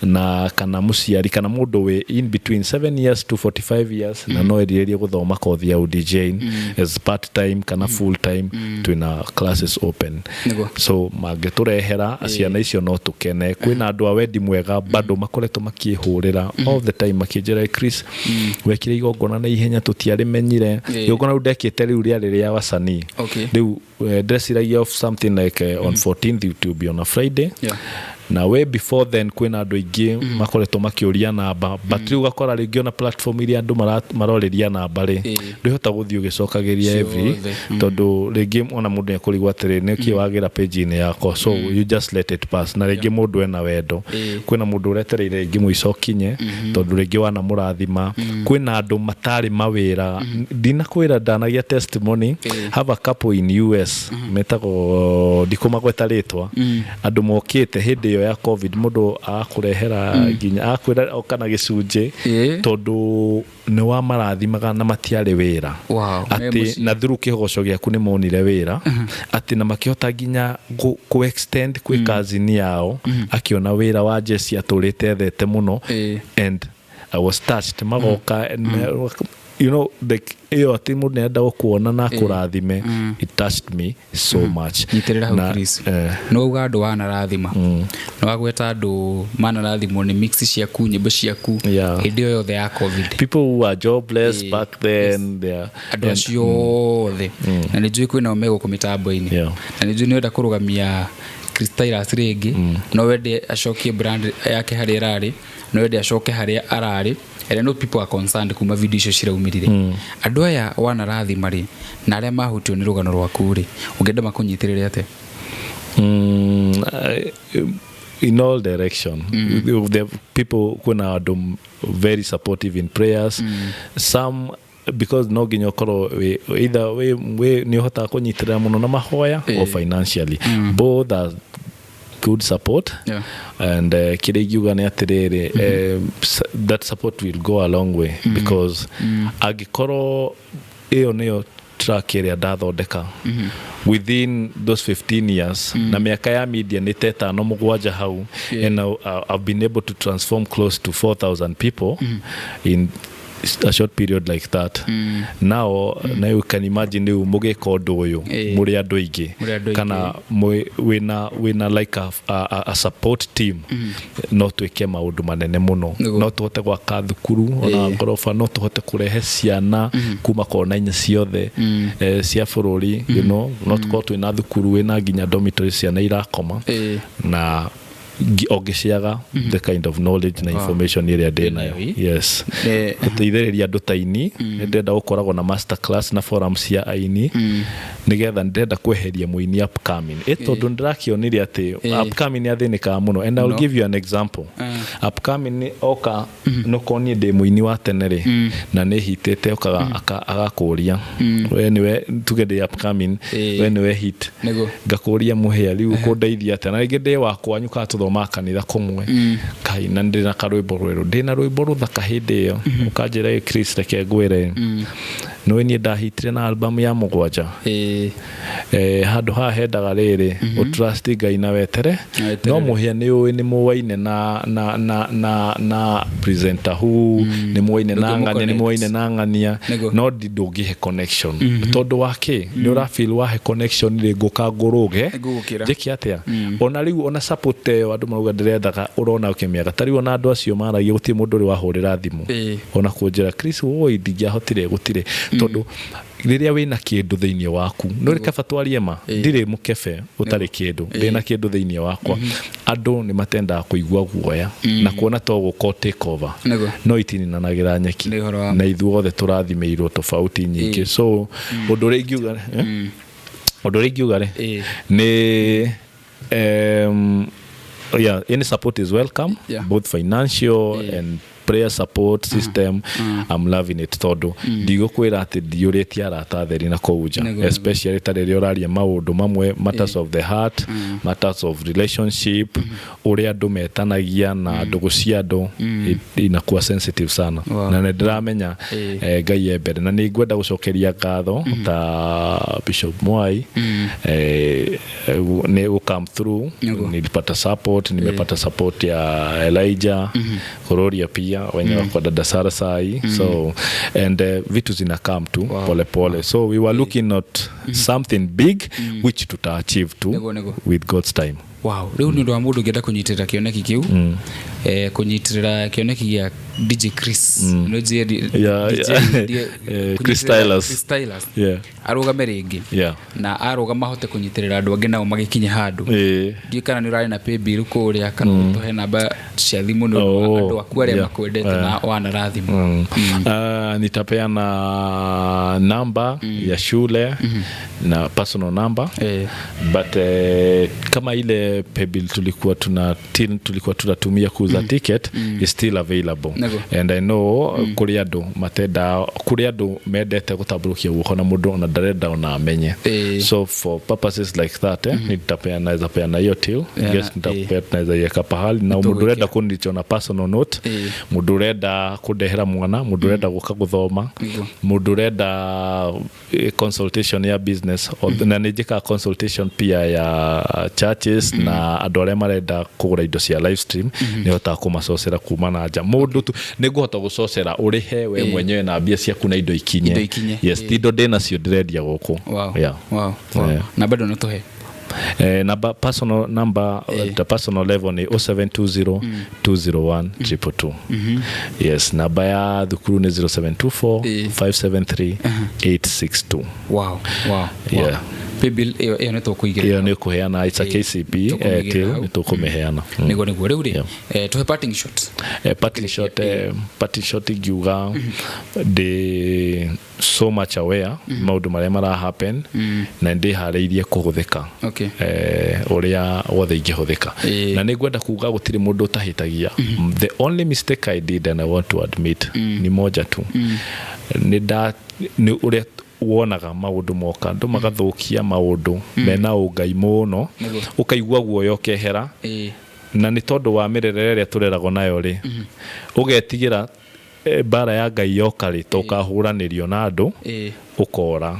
na kana mũciari kana mũndũ wĩ in between 7 years to 45 years na no erirĩrie gũthoma kothi ya DJ as part time kana full time, twĩna classes open. So mangĩtũrehera ciana icio no tũkene. Kwĩna andũ a wendi mwega bado makoretwo makĩhũrĩra all the time makĩnjĩra, "Chris, wekire igongona na ihenya, tũtiarĩmenyire." Igongona rĩu ndekĩte rĩu rĩarĩ rĩa wasanii. Rĩu ndeciragia of something like on 14th, it will be on a Friday, na way before then kwĩna andũ aingĩ makoretwo makĩũria namba, but rĩu ũgakora rĩngĩ ona platform iria andũ marorĩria namba rĩ, ndũhota gũthiĩ ũgĩcokagĩria every Ciothe. Tondũ rĩngĩ ona mũndũ nĩekũrigwo atĩrĩ, nĩkĩ wagĩra page-inĩ yakwa? So you just let it pass. Na rĩngĩ mũndũ ena wendo, kwĩna mũndũ ũretereire rĩngĩ mũico ũkinye, tondũ rĩngĩ wanamũrathima. Kwĩna andũ matarĩ mawĩra, ndinakwĩra ndanagia testimony. Have a couple in US metagwo, ndikũmagweta rĩtwa, andũ mokĩte hĩndĩ ĩyo ya COVID, mũndũ agakũrehera nginya agakwĩra oka na gĩcunjĩ, tondũ nĩ wamarathimaga na matiarĩ wĩra. Me Atĩ mũciĩ. na through kĩgoco gĩaku nĩ monire wĩra, atĩ na makĩhota nginya kũ extend kwĩ kazini yao, akĩona wĩra wa Jesse atũrĩte ethete mũno. And I was touched, magoka like ĩyo atĩ mũndũ nĩarenda gũkuona na akũrathime. It touched me so much. Nyitĩrĩra hau. Na, Chris, nĩ wauga andũ wanarathima, nĩ wagweta andũ manarathimwo nĩ mix ciaku, nyĩmbo ciaku, hĩndĩ ĩyo yothe ya COVID. People who are jobless back then, they are Andũ acio othe, na nĩ njũĩ kwĩnao me gũkũ mĩtambo-inĩ, na nĩ njũĩ nĩ wenda kũrũgamia Chris Tyrus rĩngĩ, no wende acokie brand yake harĩa ĩrarĩ, no wende acoke harĩa ararĩ. And I know people are concerned kuma video icio ciraumĩrire. Andũ aya wanarathima rĩ, na arĩa mahutio nĩ rũgano rwaku rĩ, ũngĩenda makũnyitĩrĩre atĩa? In all direction. The people, kuna andũ very supportive in prayers, some because no nginya ũkorwo either wĩ nĩ ũhotaga kũnyitĩrĩra mũno na mahoya or financially. Both are good support. And kĩrĩa ingiuga nĩ atĩrĩrĩ, that support will go a long way, because angĩkorwo ĩyo nĩyo track ĩrĩa ndathondeka within those 15 years, na mĩaka ya media nĩ ta ĩtano mũgwanja hau, and I've been able to transform close to 4000 people in a short period like that. Now you can imagine rĩu mũgĩka ũndũ ũyũ mũrĩ andũ aingĩ, Mũrĩ andũ aingĩ. kana wĩna like a support team, no twĩke maũndũ manene mũno. No tũhote gwaka thukuru ona ngoroba, no tũhote kũrehe ciana kuma kona-inĩ ciothe cia bũrũri, no tũkorwo twĩna thukuru wĩna nginya dormitory ciana irakoma. Na O ngĩciaga the kind of knowledge na information ĩrĩa ndĩ nayo. Ĩnayo, Yes. Gũteithĩrĩria andũ ta aini, nĩ ndĩrenda gũkoragwo na master class na forum cia aini, nĩgetha ndĩrenda kweheria mũini upcoming, ĩ tondũ ndĩrakĩonire atĩ upcoming nĩ athĩnĩkaga mũno, and I'll Mũno. give you an example. Upcoming nĩ oka nokorwo niĩ ndĩ mũini wa tene rĩ, na nĩ hitĩte, okaga agakũria, we nĩwe, tuge ndĩ upcoming, we nĩwe hit. Ngakũria, "Mũhĩa, rĩu ũkũndeithia atĩa?" Na rĩngĩ ndĩ wa kwanyu kana tũthomaga kanitha kũmwe, kai na ndĩ na karwĩmbo rwerũ, ndĩ na rwĩmbo rũthaka hĩndĩ ĩyo, ũkanjĩra, "Ĩ, Chris, reke ngwĩre, nĩwe niĩ ndahitire na album ya mũgwanja." Handũ haha hendaga rĩrĩ ũtrust Ngai na wetere. Na weterere. No mũhĩa nĩ ũĩ nĩ mũwaine na presenter hu nĩ mũwaine na ng'ania, nĩ mũwaine na ng'ania. No ndũngĩhe connection, tondũ wa kĩ? Nĩ ũrafeel wahe connection rĩ, ngũka ngũrũge. Ngũgũkĩra. Njĩke atĩa? Ona rĩu ona support ĩyo andũ marauga ndĩrethaga, ũrona ũkĩmĩaga. Ta rĩu ona andũ acio maragia, gũtirĩ mũndũ ũrĩ wahũrĩra thimũ ona kũnjĩra, "Chris, woi, ndingĩahotire." Gũtirĩ, tondũ rĩrĩa wĩna kĩndũ thĩinĩ waku, no rĩ kaba twarie ma, ndirĩ mũkebe ũtarĩ kĩndũ, ndĩna kĩndũ thĩinĩ wakwa. Andũ nĩ matendaga kũigua guoya na kuona to gũka take over. No itininanagĩra nyeki. Nĩ ũhoro wa Na ithuothe tũrathimĩirwo tofauti nyingĩ. So ũndũ ũrĩa ingiuga, ũndũ ũrĩa ingiuga rĩ, nĩ yeah, any support is welcome, both financial and prayer support system. I'm loving it, tondũ ndigũkwĩra atĩ ndiyũrĩtie arata atheri na kũu nja, especially ta rĩrĩa ũraria maũndũ mamwe, matters of the heart, matters of relationship, ũrĩa andũ metanagia na ndũgũ cia andũ inakuwa sensitive sana. Na nĩ ndĩramenya Ngai e mbere, na nĩ ngwenda gũcokeria ngatho ta Bishop Mwai nĩ gũ come through. Nilipata support, nimepata support ya Elijah Kuroria pia, wenye wako dada Sara sai. So and vitu zina come tu pole pole, so we were looking at something big which tuta achieve tu Nĩguo, nĩguo. with God's time. Wow, rĩu nĩ ũndũ wa mũndũ ũngĩenda kũnyitĩrĩra kĩoneki kĩu, kũnyitĩrĩra kĩoneki gĩa DJ Chris, no DJ, DJ, Chris kũnyitĩrĩra Stylus. Chris Stylus arũgame rĩngĩ na arũgama ahote kũnyitĩrĩra andũ angĩ nao magĩkinye handũ. Ndiũĩ kana nĩ ũrarĩ na paybill kũrĩa, kana ũtũhe namba cia thimũ nĩ ũndũ wa andũ aku arĩa makwendete na wanarathimwo. Nitapeana namba ya shule na personal number, but kama ile paybill tulikuwa tuna till, tulikuwa tunatumia kuuza ticket is still available. And I know kũrĩ andũ matenda, kũrĩ andũ mendete gũtambũrũkia guoko na mũndũ ona ndarenda ona amenye. So for purposes like that, nitapeana, naweza peana hiyo till. Yes, nitapea, tunaweza iweka pahali na mũndũ ũrenda kũnicho na personal note, mũndũ ũrenda kũndehera mwana, mũndũ ũrenda gũka gũthoma, mũndũ ũrenda consultation ya business, na nĩ njĩkaga consultation pia ya churches na andũ arĩa marenda kũgũra indo cia live stream, nĩ hotaga kũmacocera kuma na nja. Mũndũ tu nĩ ngũhota gũcocera ũrĩhe we mwenyewe na mbia ciaku na indo ikinye. Indo ikinye, Yes, ti indo ndĩ nacio ndĩrendia gũkũ. Na bado no tũhe. Namba, personal number, the personal level ni 0720 201 222. Yes, namba ya thukuru ni 0724 573 862. Paybill ĩyo nĩ tũkũigĩrĩra. Ĩyo nĩ kũheana, it's a KCB Tũkũmĩigĩrĩra till hau. nĩ tũkũmĩheana. Nĩguo rĩu rĩ, tũhe parting shot. Parting shot ingiuga ndĩ so much aware maũndũ marĩa mara happen na ndĩharĩirie kũhũthĩka ũrĩa wothe ingĩhũthĩka. Na nĩ ngwenda kuga gũtirĩ mũndũ ũtahĩtagia. The only mistake I did, and I want to admit, ni moja tu, nĩ nda nĩ ũrĩa wonaga maũndũ moka, andũ magathũkia maũndũ mena ũngai mũno, ũkaigua guoya ũkehera. Na nĩ tondũ wa mĩrerere ĩrĩa tũreragwo nayo rĩ, ũgetigĩra mbara ya Ngai yoka rĩ, to ũkahũranĩrio na andũ, ũkora.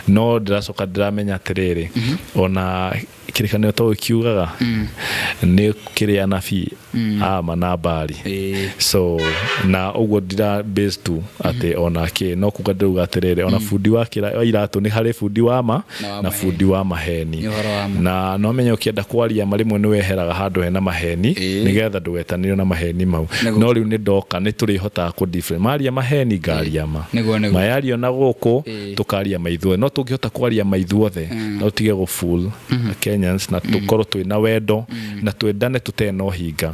No ndĩracoka ndĩramenya atĩrĩrĩ, ona kĩrĩkanĩro to gĩkiugaga nĩ kĩrĩ anabii. Ama na mbari. So na ũguo ndira base tu atĩ ona kĩ no kuga ndĩrauga atĩrĩrĩ, ona bundi wa wa iratũ nĩ harĩ bundi wa ma Na wa na maheni. Bundi wa maheni. Nĩ ũhoro wa ma. Na no menye ũkĩenda kwaria ma rĩmwe nĩ weheraga handũ hena maheni nĩgetha ndũgetanĩrio na maheni mau. No rĩu nĩ ndoka nĩ tũrĩhotaga kũ different maria maheni ngaria ma. Nĩguo, nĩguo. Mayario na gũkũ tũkaria ma ithuothe, no tũngĩhota kwaria ma ithuothe na tũtige gũ fool Kenyans na tũkorwo twĩna wendo na twendane tũtarĩ na ũhinga.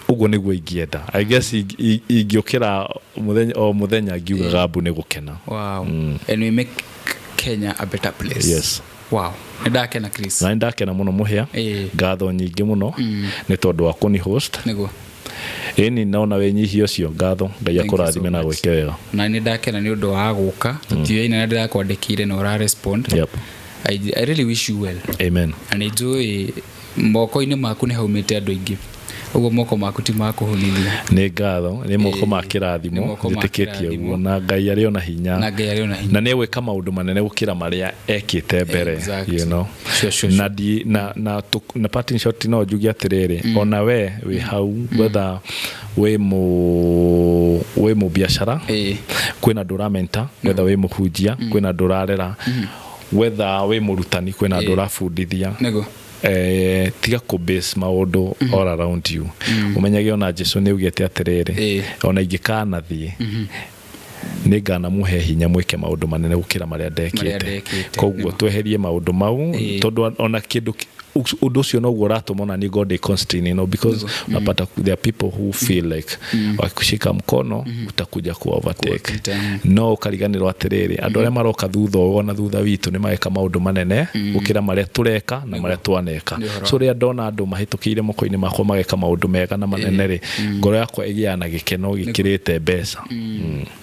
Ũguo nĩguo ingĩenda. I guess ingĩũkĩra mũthenya o mũthenya ngiugaga mbu nĩ gũkena. Wow. And we make Kenya a better place. Yes. Wow, nĩ ndakena, Chris. Na nĩ ndakena mũno mũhĩa. Ngatho nyingĩ mũno nĩ tondũ wa kũni host. Ĩni nona wĩnyihia ũcio, ngatho. Ngai Thank you so akũrathime na much. gwĩke wega. Na nĩ ndakena nĩ ũndũ wa gũka tũtiũyaine na ndĩrakwandĩkĩire na ũra respond. I really wish you well. Amen. Na nĩ njũĩ moko-inĩ maku nĩ haumĩte andũ aingĩ, ũguo moko maku ti ma kũhunithia. Nĩ ngatho, nĩ moko ma Nĩ kĩrathimo. moko ma Njĩtĩkĩtie kĩrathimo. ũguo na Ngai arĩ ona hinya. Na Ngai arĩ ona hinya. Na nĩ egwĩka maũndũ manene gũkĩra marĩa ekĩte mbere. Sure. Na di, na na tu, na parting shot no njuge atĩrĩrĩ, ona we wĩ hau, whether wĩ mũ biacara, kwĩna andũ ũramenta, whether wĩ mũhunjia, kwĩna andũ ũrarera, whether wĩ mũrutani, kwĩna andũ ũrabundithia, tiga kũ base maũndũ all around you. Ũmenyage ona Jesu nĩ augĩte atĩrĩrĩ, ona ingĩkanathiĩ nĩ nganamũhe hinya mwĩke maũndũ manene gũkĩra marĩa Marĩa ndekĩte. ndekĩte. Koguo tweherie maũndũ mau, tondũ ona kĩndũ ũndũ ũcio noguo ũratũma ona niĩ God constantly, because unapata there are people who feel like wakikushika mkono utakuja ku overtake. Kuwapita. No ũkariganĩrwo atĩrĩrĩ, andũ arĩa maroka thutha ũyũ ona thutha witũ nĩ mageka maũndũ manene gũkĩra marĩa tũreka na marĩa twaneka. Nĩ ũhoro. So rĩrĩa ndona andũ mahĩtũkĩire moko-inĩ makwa mageka maũndũ mega na manene rĩ, ngoro yakwa ĩgĩaga na gĩkeno gĩkĩrĩte mbeca.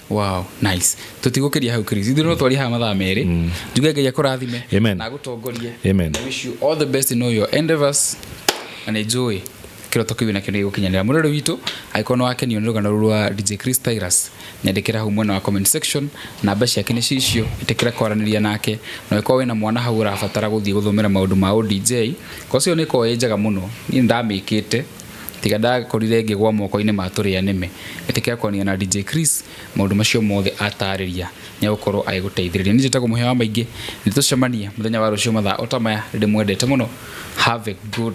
Wow, nice. Tũtigũkĩria hau, Chris. Ithuĩ no twarie haha mathaa 2. Njuge Ngai akũrathime Amen. na agũtongorie. Amen. I wish you all the best in all your endeavors, na nĩ njũĩ kĩroto kĩu nakĩo nĩ gĩgũkinyanĩra. Mũrore witũ, angĩkorwo nĩ wakenio nĩ rũgano rũrũ rwa DJ Chris Tyrus, nyandĩkĩra hau mwena wa comment section. Namba ciake nĩ cicio, ĩtĩkĩra kwaranĩria nake. Na ũngĩkorwo wĩna mwana hau ũrabatara gũthiĩ gũthomera maũndũ ma ũDJ, kosi ĩyo nĩ ĩkoragwo ĩ njega mũno. Niĩ nĩ ndamĩkĩte tiga ndakorire ngĩgwa moko-inĩ ma tũrĩa nĩme. Ĩtĩkĩra kwaranĩria na DJ Chris, maũndũ macio mothe atarĩria nĩ egũkorwo agĩgũteithĩrĩria. Niĩ njĩtagwo Mũhĩa wa Maingĩ, nĩ tũcemanie mũthenya wa rũciũ mathaa o ta maya. Ndĩmwendete mũno. Have a good